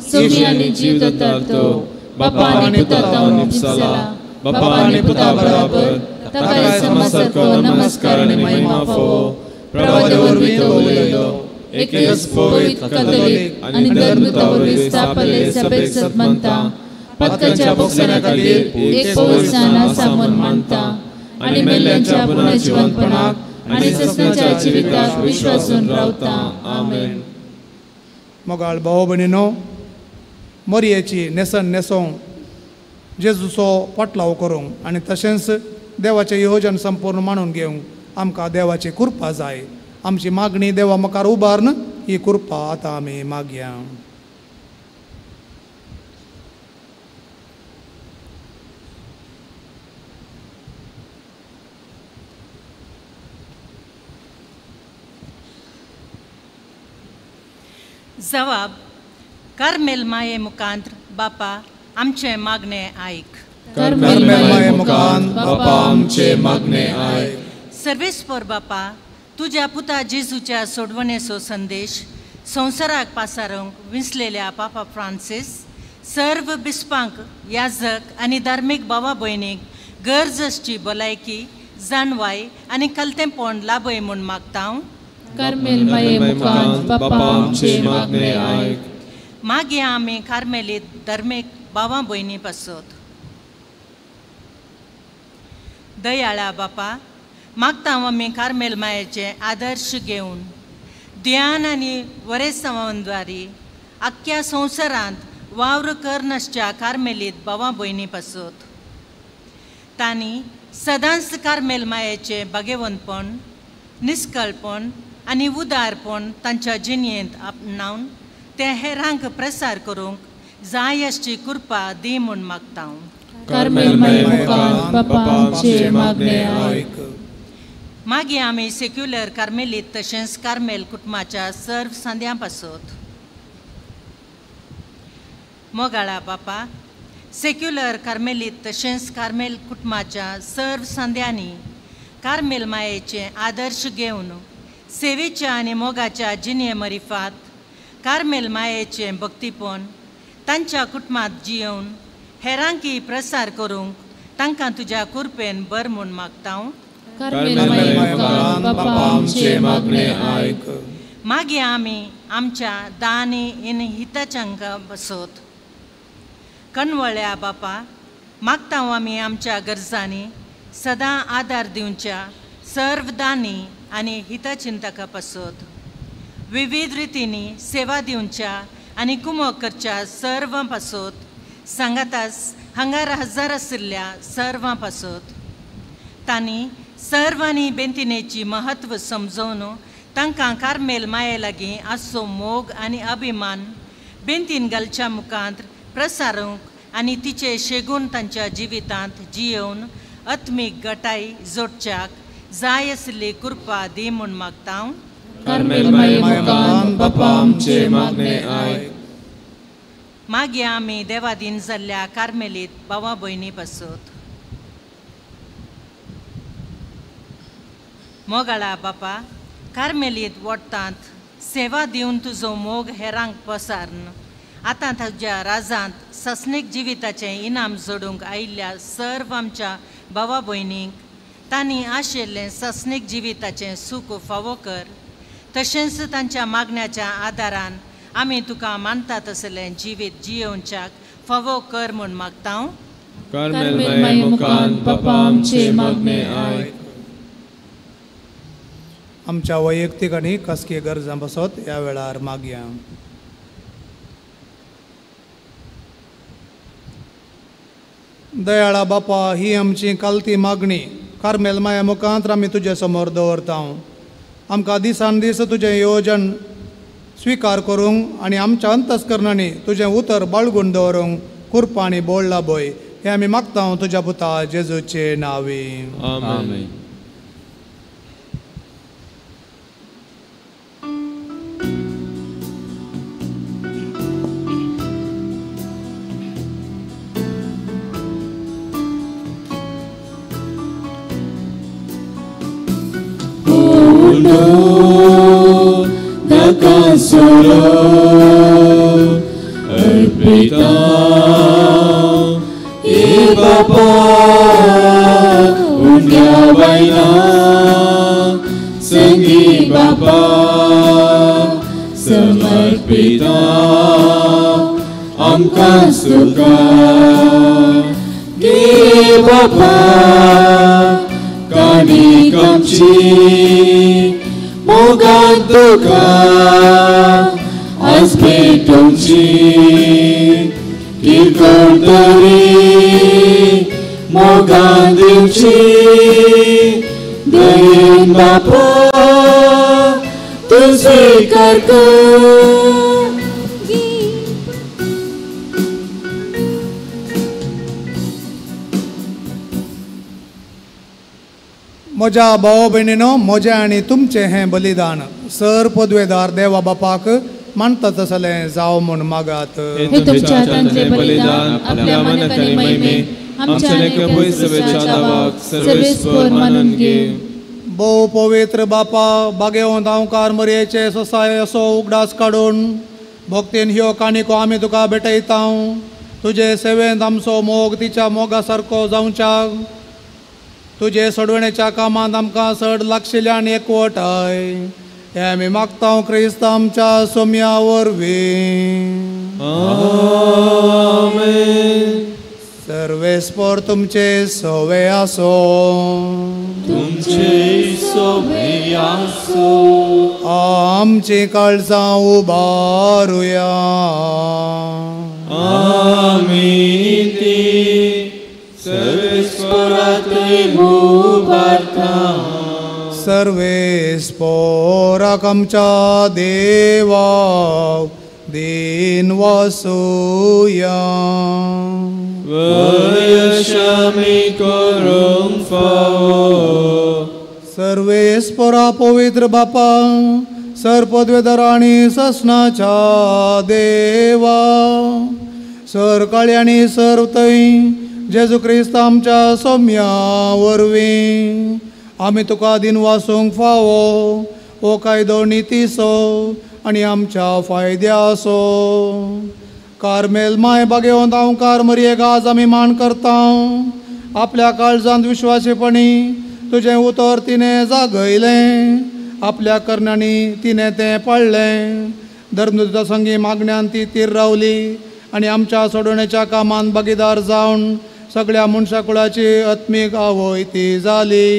सोमी आनी जीव दत्तार तो बापा आनी पुता तावन उपसाला, बापा आनी पुता बराबर ताका समा सारको नमस्कार आनी महिमा फावो. प्रभाते वरवीं तो उलयलो, एकच पवित्र कॅथोलिक आनी धर्मदूता वरवीं स्थापले सभेक सत मानता, पातकांच्या भोगसण्या खातीर एक पवित्र स्नान आसा म्हूण मानता आनी मेल्ल्यांच्या पुनर्जिवंतपणाक आनी सस्नाच्या जिविताक विश्वासून रावता. आमेन. मोगाळ भाव भयणीनो, मोरयेची न्हेसण न्हेसोवंक जेजूचो पाटलाव करूंक आनी तशेंच देवाचें योजन संपूर्ण मानून घेवंक आमकां देवाची कृपा जाय. आमची मागणी देवा मुखार उबारून ही कृपा आतां आमी मागया. जवाब, कार्मेल माये मुखांत बापा आमचें मागणें आयक. कार्मेल माये मुखांत बापा आमचें मागणें आयक. सर्वेस्पर बापा, तुज्या पुता जेजूच्या सोडवणेचो संदेश संवसाराक पासारूंक विंचलेल्या पापा फ्रांसीस, सर्व बिस्पांक, याजक आनी धार्मीक भावा भयणीक गरज आसची भलायकी, जाणवाय आनी कलतेंपण लाभय म्हूण मागता. कार्मेल माये मुखांत बापा आमचें मागणें आयक. मागीर आमी कार्मेलीत धर्मीक भावा भयणी पासत. दयाळा बापा, मागता आमी कार्मेल मायेचे आदर्श घेवन ध्यान आनी वरेसांवांद्वारी आख्ख्या संवसारांत वावर करनासच्या कार्मेलीत भावा भयणी पासत तांणी सदांच कार्मेल मायेचें भागेवंतपण, निस्कळपण आनी उदारपण तांच्या जिणेंत आपणावन ते हेरांक प्रसार करूंक जाय आसची कृपा दी म्हूण मागता. कार्मेल माये मुखार बापा आमचें मागणें आयक. मागीर आमी सेक्युलर कार्मेलीत तशेंच कार्मेल कुटुंबाच्या सर्व सांद्यां पासत. मोगाळा बापा, सेक्युलर कार्मेलीत तशेंच कार्मेल कुटुंबाच्या सर्व सांद्यांनी कार्मेल मायेचे आदर्श घेवन सेवेच्या आनी मोगाच्या जिणे मरिफात कार्मेल मायेचें भक्तीपण तांच्या कुटुंबांत जियोवन हेरांकी प्रसार करूंक तांकां तुज्या कृपेन बर म्हूण मागता. कार्मेल माये मुखार बापा आमचें मागणें आयक. मागीर आमी आमच्या दानी इन हिताच्यांक बसत. कणवळ्या बापा, मागता आमी आमच्या गरजांनी सदां आदार दिवच्या सर्व दानी आनी हितचिंतका पासत विविध रितींनी सेवा दिवच्या आनी कुमक करच्या सर्वां पासत सांगातास हांगार हजार आशिल्ल्या सर्वां पासत तांणी सर्वांनी बेंतिनेची म्हत्व समजोवन तांकां कार्मेल माये लागीं आसचो मोग आनी अभिमान बेंतीन घालच्या मुखांत प्रसारूंक आनी तिचे शेगून तांच्या जिवितांत जियोवन आत्मीक गटाय जोडच्याक जाय आशिल्ली कृपा दी म्हूण मागता. कार्मेल माये मुखार बापा आमचें मागणें आयक. मागीर आमी देवादीन जाल्ल्या कार्मेलीत भावा भयणी पासत. मोगाळा बापा, कार्मेलीत वट्टांत सेवा दिवन तुजो मोग हेरांक पसारून आतां तुज्या राजांत ससनीक जिविताचें इनाम जोडूंक आयिल्ल्या सर्व आमच्या भावा भयणींक तांणी आशिल्लें ससनीक जिविताचें सूख फावो कर तशेंच तांच्या मागण्याच्या आदारान आमी तुका मानता तसलें जिवीत जियोवच्याक फावो कर म्हूण मागता. कार्मेल माये मुखार बापा आमचें मागणें आयक. आमच्या वैयक्तीक आनी खासगी गरजां पासत ह्या वेळार मागया. दयाळा बापा, ही आमची कालती मागणी कार्मेल माया मुखांत आमी तुजे समोर दवरता. आमकां दिसान दीस तुजें येवजण स्विकार करूंक आनी आमच्या अंतस्करणांनी तुजें उतर बाळगून दवरूंक कृपा आनी बोळ लाभय हें आमी मागता तुज्या पुता जेजूचे नांवी. आमेन. Solo अर्पिता ए बापा उंड्या वैना संगी बापा समर्पिता आमकां सुखा गे बापा काणीक आमची मोगान तुका आज भेटोवची किरकोळ तरी मोगान दिवची दयेन बापा तूं स्विकार कर. म्हज्या भाव भयणीनो, म्हजें आनी तुमचें हें बलिदान सर पदवेदार देवा बापाक मानता तसलें जावं म्हूण मागात. हे तुमच्या हातांतलें बलिदान आपल्या मानक आनी महिमे आमच्या आनी सभेच्या नांवाक सर्वेस्पर मानून घे. भोव पवित्र बापा, बागेवंत हांवकार मरयेचे ससाय असो उगडास काडून भक्तीन ह्यो काणिको आमी तुका भेटयता. तुजे सेवेंत आमचो मोग तिच्या मोगा सारको जावच्याक तुजे सोडवणेच्या कामांत आमकां चड लागशिल्ल्यान एकवटाय हें आमी मागता क्रिस्त आमच्या सोम्या वरवीं. आमेन. सर्वेस्पोर तुमचे सोवे आसो. तुमचे सोवे आसो. आमची काळजां उबारुया. आमी ती सर्वेस्पोरात उबारता. सर्वेस्पोराक आमच्या देवा दिन वासूया. वयशामी करूंक फावो. सर्वेस्पोरा पवित्र बापा सर पदवेदार आनी ससनाच्या देवा सर काळी आनी सर थंय जेजू क्रिस्त आमच्या सोम्या वरवीं आमी तुका दिन वासूंक फावो हो कायदो नितीचो आनी आमच्या फायद्याचो. कार्मेल माय बागेवंत हांव कार मरियेक आज आमी मान करता. आपल्या काळजांत विश्वासीपणी तुजें उतर तिणें जागयलें, आपल्या करण्यांनी तिणें तें पाळ्ळें. धर्मदूता संगी मागण्यान ती तीर रावली आनी आमच्या सोडवणेच्या कामांत भागीदार जावन सगळ्या मनशा कुळाची आत्मीक आवय ती जाली.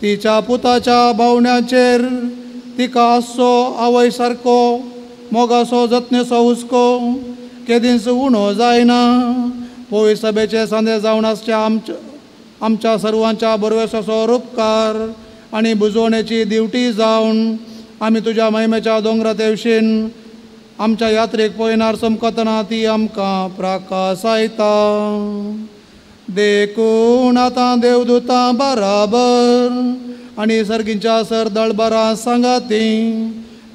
तिच्या पुताच्या भावण्याचेर तिका आसचो आवय सारको मोगासो जतनेचो हुस्को केदींच उणो जायना. पवित्र सभेचे सांदे जावन आसच्या आमच्या सर्वांच्या बरवेसाचो रुपकार आनी बुजवणेची दिवटी जावन आमी तुज्या महिमेच्या दोंगरा तेवशीन आमच्या यात्रेक पळयनार चमकतना ती आमकां प्राकासायता. देखून आतां देवदूतां बराबर आनी सर्गींच्या सरदळबरां सांगाती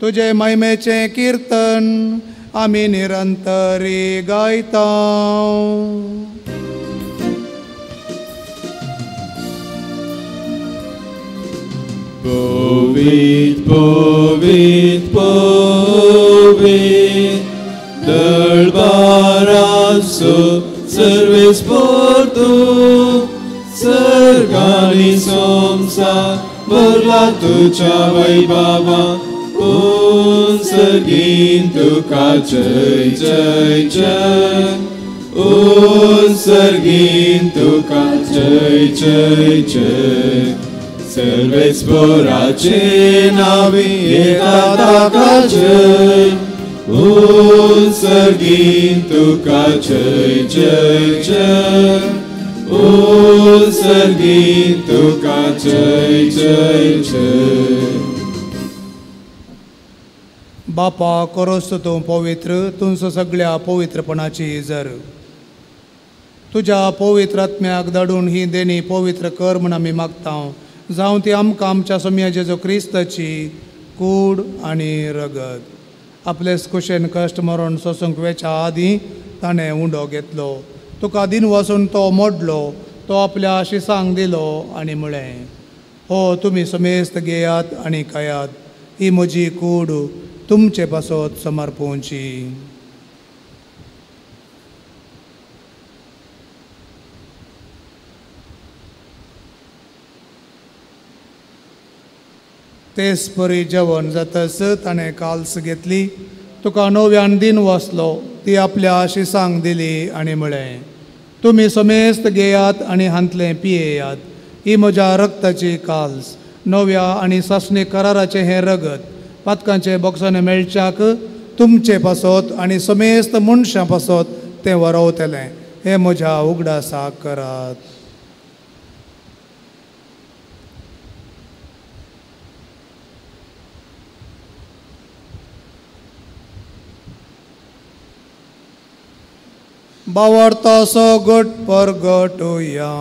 तुजे महिमेचें किर्तन आमी निरंतरी गायता. पवित्र पवित्र पवित्र दळबाराचो सर्वेस्पोर तूं सर्गानी संवसार भरला तुज्या वैभवा उन सर्गीन तुका जय जय जय उन सर्गीन तुका जय जय जय. सर्वेस्पोराचे नावी येता ताका जय उन सर्गीन तुका जय जय जय उन सर्गीन तुका जय जय जय. बापा करोस तूं पवित्र तुमचो सगळ्या पवित्रपणाची जर तुज्या पवित्र आत्म्याक धाडून ही देणी पवित्र कर म्हूण आमी मागता. जावं ती आमकां आमच्या सोम्या जेजू क्रिस्ताची कूड आनी रगत. आपलेच कुशेन कश्ट मरण सोसूंक वेच्या आदीं ताणें उंडो घेतलो, तुका दिन वचून तो मोडलो, तो आपल्या शिसांक दिलो आनी म्हळें, हो तुमी समेस्त घेयात आनी खायात, ही म्हजी कूड तुमचे पासत समर्पोवची. तेच परी जेवण जातच ताणें काल्स घेतली, तुका नव्यान दिन वसलो, ती आपल्या शिसांक दिली आनी म्हळें, तुमी समेस्त घेयात आनी हांतलें पियेयात, ही म्हज्या रक्ताची काल्स, नव्या आनी सासणी कराराचें हें रगत पातकांचे बोक्साने मेळच्याक तुमचे पासत आनी समेस्त मनशां पासत तें वरवतलें. हें म्हज्या उगडासाक करात. बावडतासो गट परगटुया.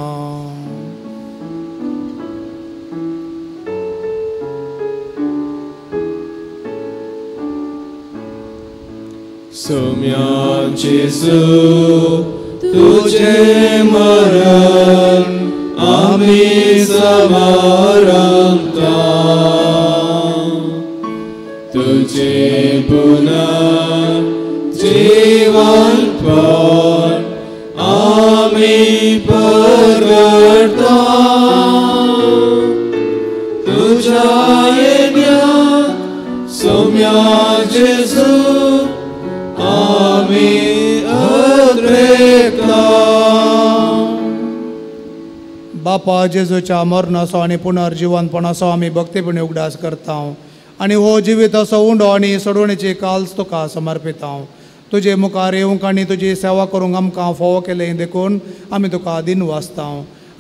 सोम्या जेजू तुझे मरण आमी समारंभता, तुझे पुनः जीवनपण आमी परगटता, तुझ्या येण्या सोम्या जेजू आमी अद्रेकता. बापा जेजूच्या मरणाचो आनी पुनर्जिवनपणाचो आमी भक्तीपणी उगडास करता आनी हो जिविताचो उंडो आनी सोडवणेची काल्स तुका समर्पिता. तुजे मुखार येवंक आनी तुजी सेवा करूंक आमकां फावो केलें देखून आमी तुका दिन वाचता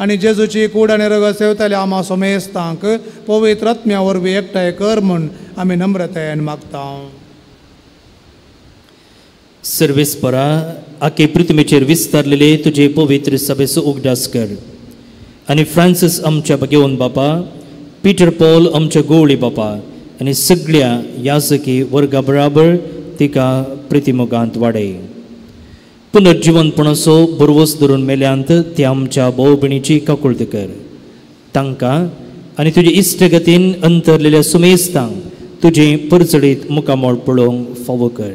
आनी जेजूची कूड आनी रगत सेवतल्या आमा सोमेस्तांक पवित्र आत्म्या वरवीं एकठांय कर म्हूण आमी नम्रतायेन मागता. सर्वेस्परा आखे पृथ्वीचेर विस्तारलेले तुजे पवित्र सभेचो उगडास कर आनी फ्रांसीस आमच्या भगेवन बापा, पीटर पॉल आमच्या गोवळी बापा आनी सगळ्या याजकी वर्गा बराबर तिका प्रतिमोगांत वाडय. पुनर्जिवनपणाचो बरवस धरून मेल्यांत ते आमच्या भाव भयणीची काकुळट कर. तांकां आनी तुजे इश्टगतीन अंतरलेल्या सुमेस्तांक तुजें परजळीत मुखामळ पळोवंक फावो कर.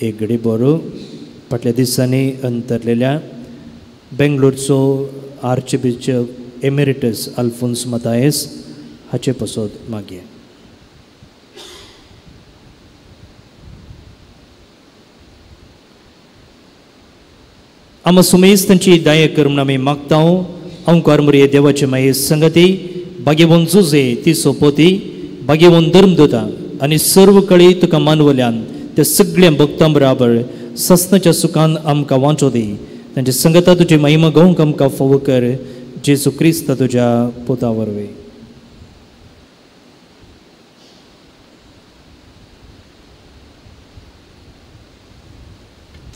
एक घडी बरो फाटल्या दिसांनी अंतरलेल्या बेंगलोरचो आर्चबिशप एमेरिटस अल्फोन्स मतायस हाचे पसत मागीर. आमा सुमेस तांची दया कर म्हूण आमी मागता. अंकार मोरये देवाचे माये संगती भाग्यवंत जुजे ती सोपोती भाग्यवंत धर्मदूता आनी सर्व कळी तुका मानवल्यान त्या सगळ्या भक्तां बराबर ससनाच्या सुखान आमकां वांचो दी. तांचे संगता तुजी महिमा गावंक आमकां फावो कर. जेजू क्रिस्त तुज्या पुता वरवीं.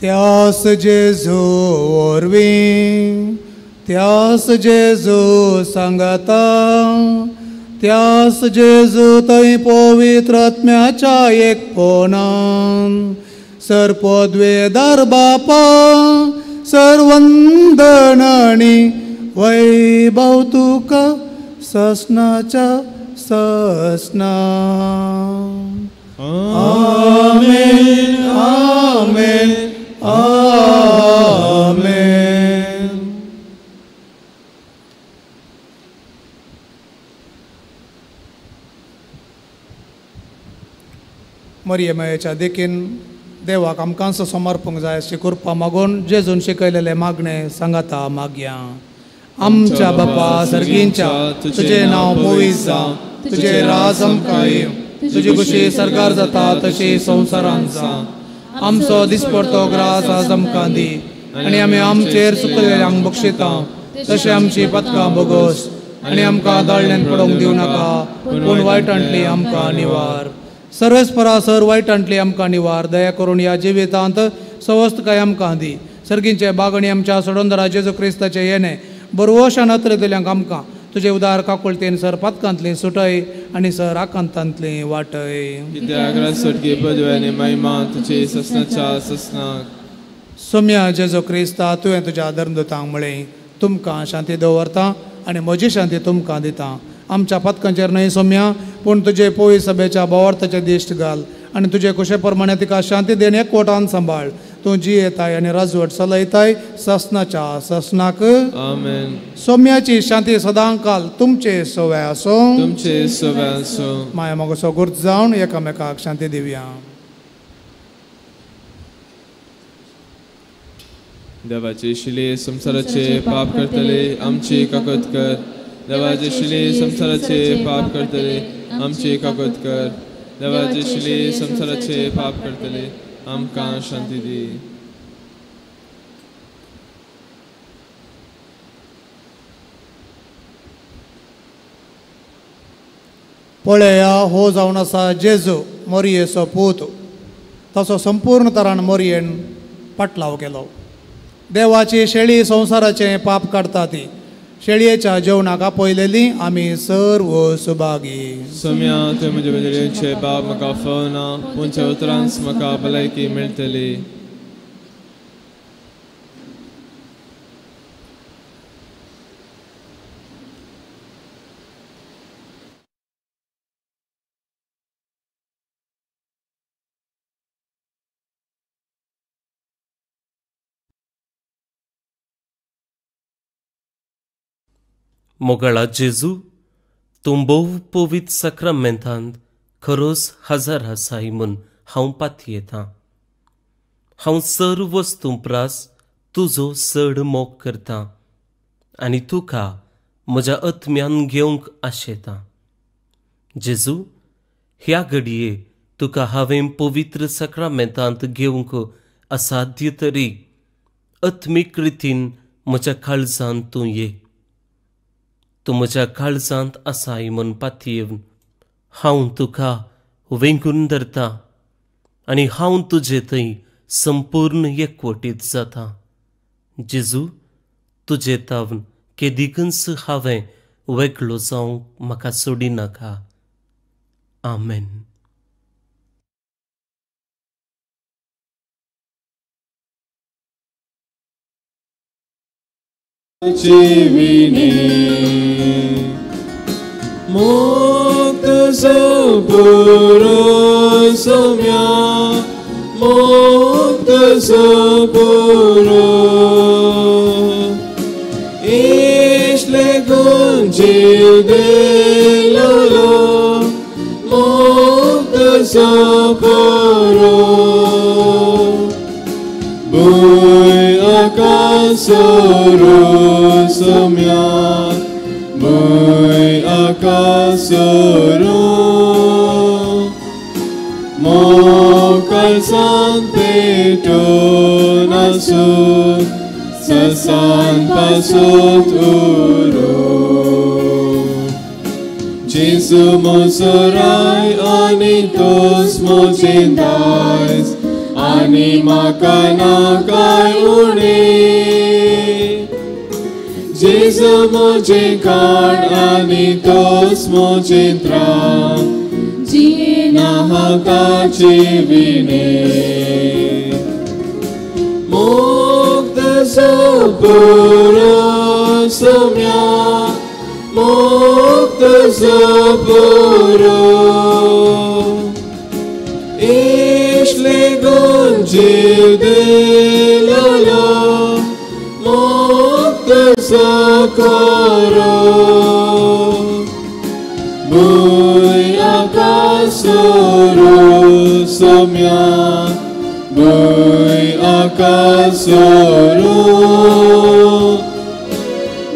त्यास जेजू वरवीं, त्यास जेजू सांगाता, त्यास जेजू थंय पवित्र आत्म्याच्या एकपणान सर्पद्वेदार बापा सर्वंदन आनी वैभव तुका ससनाच्या ससना. आमेन आमेन आमेन. मरियमायेच्या देखीन देवाक आमकांच समर्पूंक जाय अशी कृपा मागून जेजून शिकयलेले मागणे सांगाता मागया. आमच्या बापा सर्गींच्या, तुजें नांव पवित्र जावं, तुजें राज आमकां येवं, तुजी खुशी सरकार जाता तशी संवसारांत जावं. आमचो दिसपडतो ग्रास आज आमकां दी आनी आमी आमचेर चुकलेल्यांक बक्षिता तशें आमची पदकां बोगोस आनी आमकां दाळण्यान पडोवंक दिवं नाका, पूण वायटांतली आमकां निवार. सर्वेस्परा सर वायटांतली आमकां निवार. दया करून ह्या जिवितांत सवस्तकाय आमकां दी. सर्गींचे बागणी आमच्या सोडोंदरा जेजू क्रिस्ताचे येणे बरवशान अत्रयतल्यांक आमकां तुजे उदार काकुळतेन सर पातकांतली सुटय आनी सर आकांतांतली वाटय. सोम्या जेजू क्रिस्ता, तुवें तुज्या धर्मदूतांक म्हळें, तुमकां शांती दवरता आनी म्हजी शांती तुमकां दिता. आमच्या पातकांचेर न्हय सोम्या, पूण तुजे पोळी सभेच्या भावार्थाचे दिश्ट घाल आनी तुजे कुशे प्रमाणे तिका शांती देण एकवटान सांबाळ. तूं जियेताय आनी राजवट चलयताय ससनाच्या ससनाक. आमेन. सोम्याची शांती सदांकाल तुमचे सवे आसूं. तुमचे सवे आसूं. माया मोगाचो गुर्त जावन एकामेकाक शांती दिवया. देवाचे शिले संवसाराचे पाप करतले आमची काकत कर. देवाचे शिले संवसाराचे पाप करतले आमची काकत कर. देवाचे शिले संवसाराचे पाप करतले आमकां शांती दी. पळया हो जावन आसा जेजू मोरयेचो पूत, तसो संपूर्ण तरान मोरयेन पाटलाव केलो. देवाची शेळी संवसाराचें पाप काडटा ती शेळयेच्या जेवणाक आपयलेली आमी सर्व सुभागी. सोम्या, तुवें म्हजे बदलेचे बाप म्हाका फवना, पूण उतरांच म्हाका भलायकी मेळटली. मोगाळा जेजू, तूं भोव पवित्र साक्रामेंतांत खरोच हजर आसाय म्हूण हांव पातयेतां. हांव सर्व वस्तूं प्रास तुजो चड मोग करतां आनी तुका म्हज्या आत्म्यान घेवंक आशेता. जेजू, ह्या घडये तुका हांवें पवित्र साक्रामेंतांत घेवंक असाध्य तरी आत्मीक रितीन म्हज्या काळजांत तूं ये. तूं म्हज्या काळजांत आसाय म्हूण पातयेवन हांव तुका वेंगून धरता आनी हांव तुजे थंय संपूर्ण एकवटीत जाता. जेजू, तुजे तावन केदिकूच हांवें वेगळो जावंक म्हाका सोडिनाका. आमेन. मुक्त सपुरो सम्या, मुक्त सपुरो इसले गुंजीव दिलो, मुक्त सपुरो भूंय आकाशरो सम्या, भूंय आकाशरो मोकळसान पेटून आसूं ससान पासून उरो. जेजू मोसोराय आनी तोस मोजें दायज आनी म्हाका नाकाय उणें. जेजू मोजें काण आनी तोस मोजें त्राण, जिना हाताचे विणें. मुक्त सपुरो सम्या, मुक्त सपुरो इसले गुंजीव दिलो, मुक्त सकोरो भूंय आकाशरो सम्या, भूंय आकाशरो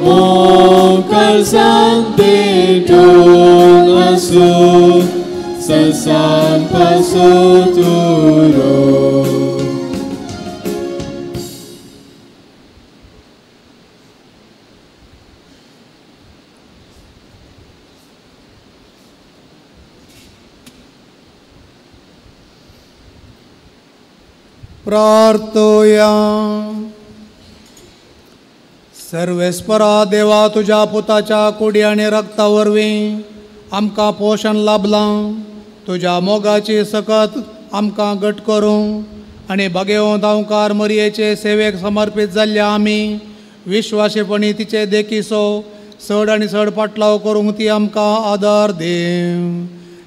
मोकळसान पेटून आसूं ससान पासून उरो. प्रार्थोया. सर्वेस्परा देवा, तुज्या पुताच्या कुडी आनी रक्ता वरवीं आमकां पोशण लाभलां. तुज्या मोगाची सकत आमकां घट करूं आनी भागेवंत धांवकार मरयेचे सेवेक समर्पीत जाल्ल्या आमी विश्वासेपणी तिचे देखीचो चड आनी चड पाटलाव करूंक ती आमकां आदार दी.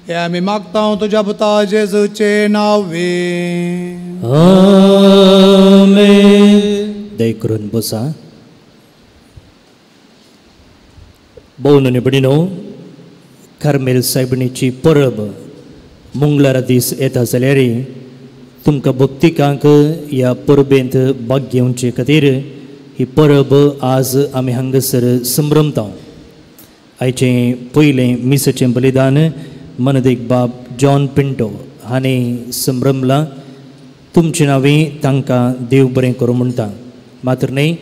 हे आमी मागता तुज्या पुता जेजूचे नांवे. आमेन. दय करून बसा. भोवन आनी भयणीनो, कार्मेल सायबिणीची परब मंगळारा दीस येता जाल्यार तुमकां भक्तिकांक ह्या परबेंत भाग घेवचे खातीर ही परब आज आमी हांगासर संभ्रमता. आयचें पयलें मिसाचें बलिदान मनदीक बाब जॉन पिंटो हांणी संभ्रमलां. तुमचे नांवी तांकां देव बरें करूं म्हणटा. मात्र न्हय,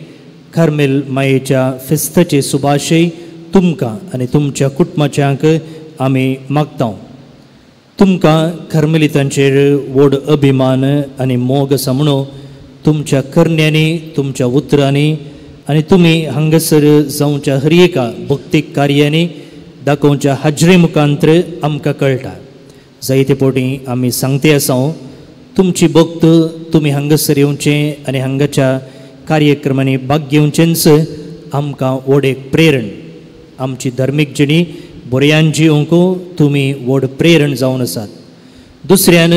कार्मेल मायेच्या फेस्ताचे सुभाशय तुमकां आनी तुमच्या कुटुंबाच्यांक आमी मागता. तुमकां कार्मेलितांचेर व्हड अभिमान आनी मोग आसा म्हणून तुमच्या करण्यांनी, तुमच्या उतरांनी आनी तुमी हांगासर जावच्या हर एका भक्तीक कार्यांनी दाखोवच्या हाजरे मुखांतर आमकां कळटा. जायते फावटी आमी सांगते आसा, तुमची भक्त तुमी हांगासर येवचें आनी हांगाच्या कार्यक्रमांनी भाग घेवचेंच आमकां व्हड एक प्रेरण. आमची धार्मीक जिणी बऱ्यान जिवंक तुमी व्हड प्रेरण जावन आसात. दुसऱ्यान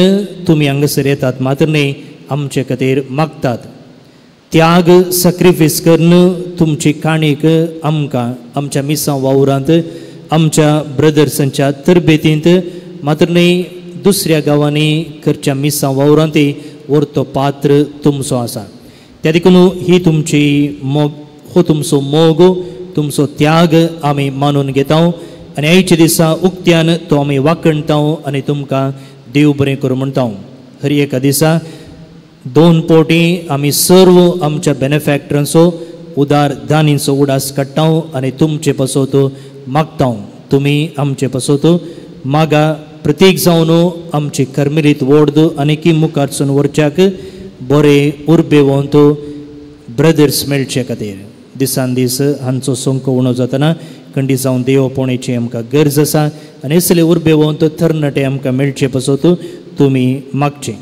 तुमी हांगासर येतात मात्र न्हय, आमचे खातीर मागतात. त्याग सॅक्रिफायस करून तुमची काणीक आमकां आमच्या मिसां वावरांत, आमच्या ब्रदर्सांच्या तरबेतींत मात्र न्हय, दुसऱ्या गांवांनी करच्या मिसां वावरांत व्हरतो पात्र तुमचो आसा. त्या देखून ही तुमची मोग हो तुमचो मोग, तुमचो त्याग आमी मानून घेता आनी आयच्या दिसा उक्त्यान तो आमी वाखणता आनी तुमकां देव बरें करूं म्हणटा. हर एका दिसा 2 पवटी आमी सर्व आमच्या बेनिफॅक्टरांचो उदार दानींचो उडास काडटा आनी तुमचे पासत मागता. तुमी आमचे पासत मागा प्रतीक जावन आमची कर्मेलीत वोर्द आनी मुखारसून व्हरच्याक बरे उर्बेवंत ब्रदर्स मेळचे खातीर दिसान दीस हांचो संको उणो जातना खंडी जावन देवपणाची आमकां गरज आसा आनी असले उर्बेवंत तरणाटे आमकां मेळचे पासत तुमी मागचे.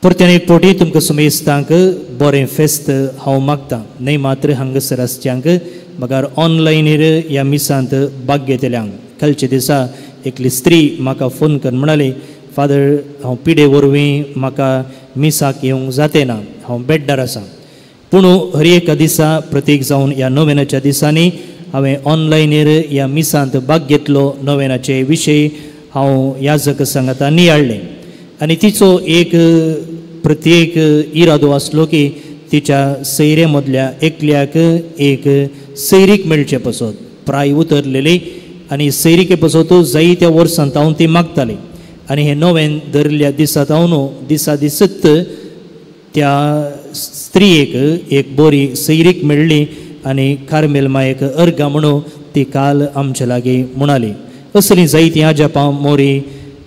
परत्यान एक फावटी तुमकां सुमेस्तांक बरें फेस्त हांव मागता, न्हय मात्र हांगासर आसच्यांक मगर ऑनलायनीर ह्या मिसांत भाग घेतल्यांक. कालच्या दिसा एकली स्त्री म्हाका फोन करून म्हणाली, फादर हांव पिडे वरवीं म्हाका मिसाक येवंक जाते ना, हांव बेड्डार आसा, पूण हर एका दिसा प्रतीक जावन ह्या नोवेनाच्या दिसांनी हांवें ऑनलायनीर ह्या मिसांत भाग घेतलो. नोवेनाचे विशय हांव याजक सांगाता नियाळ्ळें आनी तिचो एक प्रत्येक इरादो आसलो की तिच्या सैरे मदल्या एकल्याक एक सैरीक मेळचे पासत प्राय उतरलेली आनी सैरिके पासत जायत्या वर्सां तावन ती मागताली आनी हे नोवेन धरिल्ल्या दिसा तावन दिसा दिसत त्या स्त्रियेक एक बरी सैरीक मेळ्ळी आनी कार्मेल मायेक अर्गां म्हणून ती काल आमचे लागीं म्हणाली. असलीं जायतीं आजापां मोरी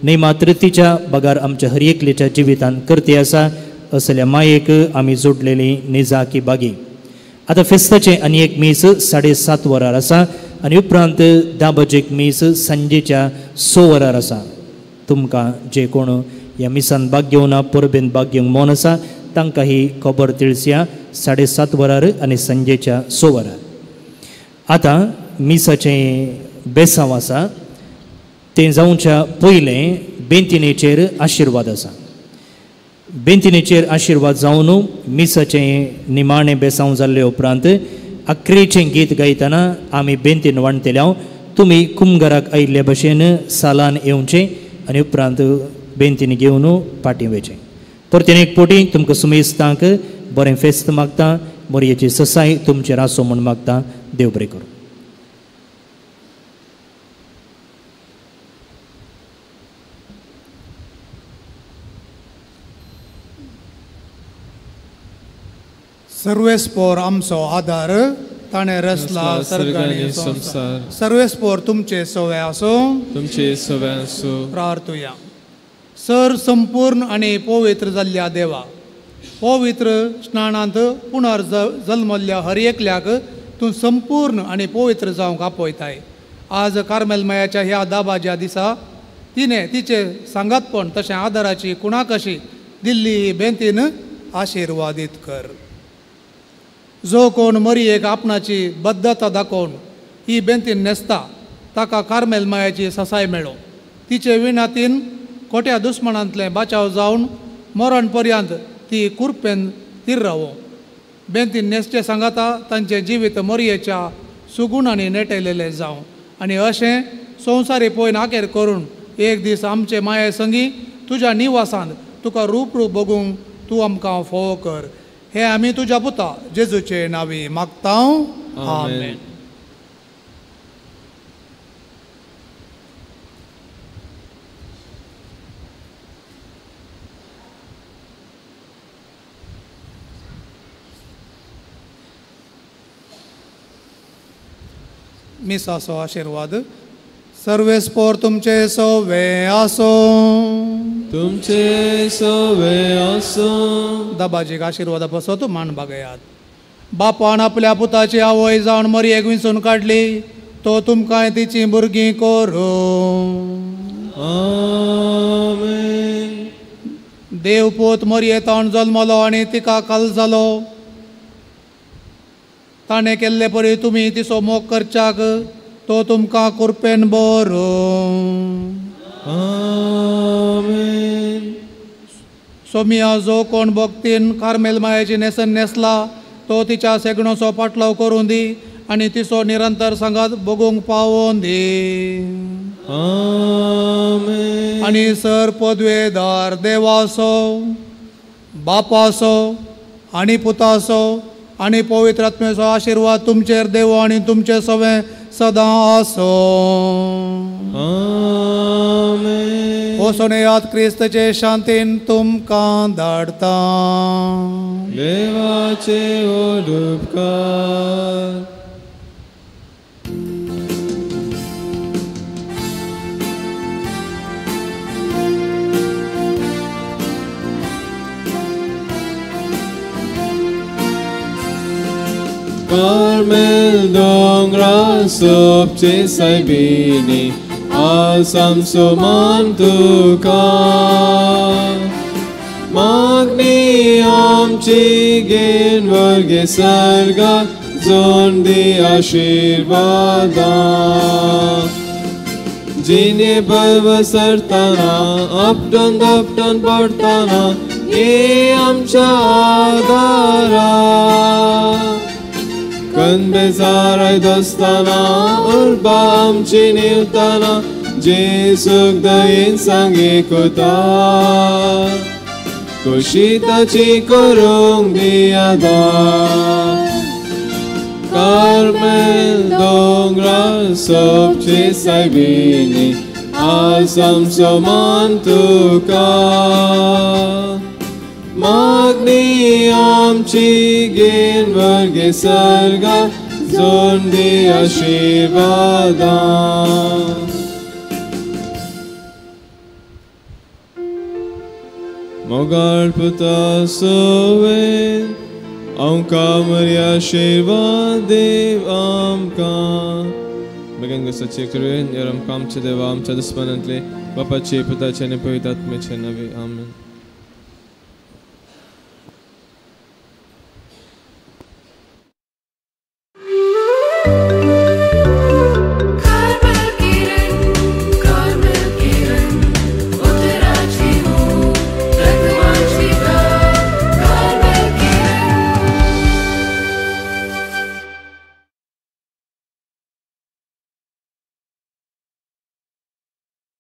न्हय मात्र तिच्या बगार आमच्या हर एकल्याच्या जिवितान करती आसा. असल्या मायेक आमी जोडलेली निजाकी बागी. आतां फेस्ताचें आनी एक मीस 7:30 वरार आसा आनी उपरांत 10 बजेक मीस सांजेच्या 6 वरार आसा. तुमकां जे कोण ह्या मिसान भाग घेवना परबेन भाग घेवंक मन आसा तांकां ही खबर तिळसया 7:30 वरार आनी सांजेच्या 6 वरार. आतां मिसाचें बेसांव आसा तें जावच्या पयलें बेंतिनेचेर आशिर्वाद आसा. बेंतिनेचेर आशिर्वाद जावन मिसाचें निमाणें बेसांव जाल्ले उपरांत आक्रेचें गीत गायतना आमी बेंतीन वाणटले. तुमी कुमगाराक आयिल्ले भशेन सालान येवचें आनी उपरांत बेंतीन घेवन फाटीं वयचें. परतीन एक फावटी तुमकां सुमेस्तांक बरें फेस्त मागता, मोरयेची ससाय तुमचेर आसूं म्हूण मागता. देव बरें करूं. सर्वेस्पोर आमचो आदार, ताणें रचला सर्ग आनी संवसार. सर्वेस्पोर तुमचे सवे आसूं, तुमचे सवे आसूं. प्रार्थुया. सर संपूर्ण आनी पवित्र जाल्ल्या देवा, पवित्र स्नानांत पुनर्जल्मल्ल्या हर एकल्याक तूं संपूर्ण आनी पवित्र जावंक आपयताय. आज कार्मेल मायाच्या ह्या दाबाज्या दिसा तिणें तिचें सांगातपण तशें आदाराची कुणाकशी दिल्ली बेंतीन आशिर्वादीत कर. जो कोण मरियेक आपणाची बद्धता दाखोवन ही बेंतीन न्हेसता ताका कार्मेल मायाची ससाय मेळो. तिचे विणातीन खोट्या दुस्मनांतलें बाचाव जावन मरण पर्यंत ती कुरपेन तीर रावो. बेंतीन न्हेसचे सांगाता तांचें जिवीत मरियेच्या सुगुणांनी नेटयलेलें जावं आनी अशें संवसारी पळोवन आखेर करून एक दीस आमचे माये संगी तुज्या निवासांत तुका रूप रूप बघूंक तूं आमकां फोव कर. हे आमी तुज्या पुता जेजूचे नांवी मागता. आमेन. मिसाचो आशिर्वाद. सर्वेस्पोर तुमचे सवे आसूं, तुमचे सवे आसूं. दाबाजीक आशिर्वादा पासत मान बागयात. बापान आपल्या पुताची आवय जावन मरियेक विंचून काडली, तो तुमकां तिचीं भुरगीं करूं. आमेन. देव पूत मरियेतावन जल्मलो आनी तिका काल जालो. ताणें केल्ले परी तुमी तिचो मोग करच्याक तो तुमकां कुरपेन बरों. आमेन. सोमिया जो कोण भक्तीन कार्मेल मायाची न्हेसन न्हेसला तो तिच्या सेगणोचो पाटलाव करूं दी आनी तिचो निरंतर सांगात बगूंक पावोन दी. आमेन. आनी सर पदवेदार देवाचो, बापाचो आनी पुताचो आनी पवित्र आत्म्याचो आशिर्वाद तुमचेर देव आनी तुमचे सवें सदां आसूं. आमेन. वचून क्रिस्तचे शांतीन तुमकां धाडता. देवाचे उपकार. कार्मेल दोंगरा सोबचे सायबिणी आसाम सोमान तुका मागणी आमची घेन वर्गे सर्गा जोन दी आशिर्वादा जिने पर्व सरताना अपटन दपटन पडताना ये आमच्या आदारा कनबेजाराय दोस्ताना उर्बा आमची निवताना जेसूक दयेन सांगे कोता खोशी ताची करूंक दियादा. कार्मेल दोंगरा सोबचे सायबिणी आज आमचो मान तुका मागणी आमची घेन वर्गे सर्गा जोन दी आशिर्वादा. मोगाळ पुता सोवेन आमकां मरी आशिर्वाद देव आमकां. बेगीन गोसाचे करुया आमकां आमच्या देवा आमच्या दुस्मानांतले बापाचे पुताचे आनी पवित्र आत्म्याचे नांवे. आमेन.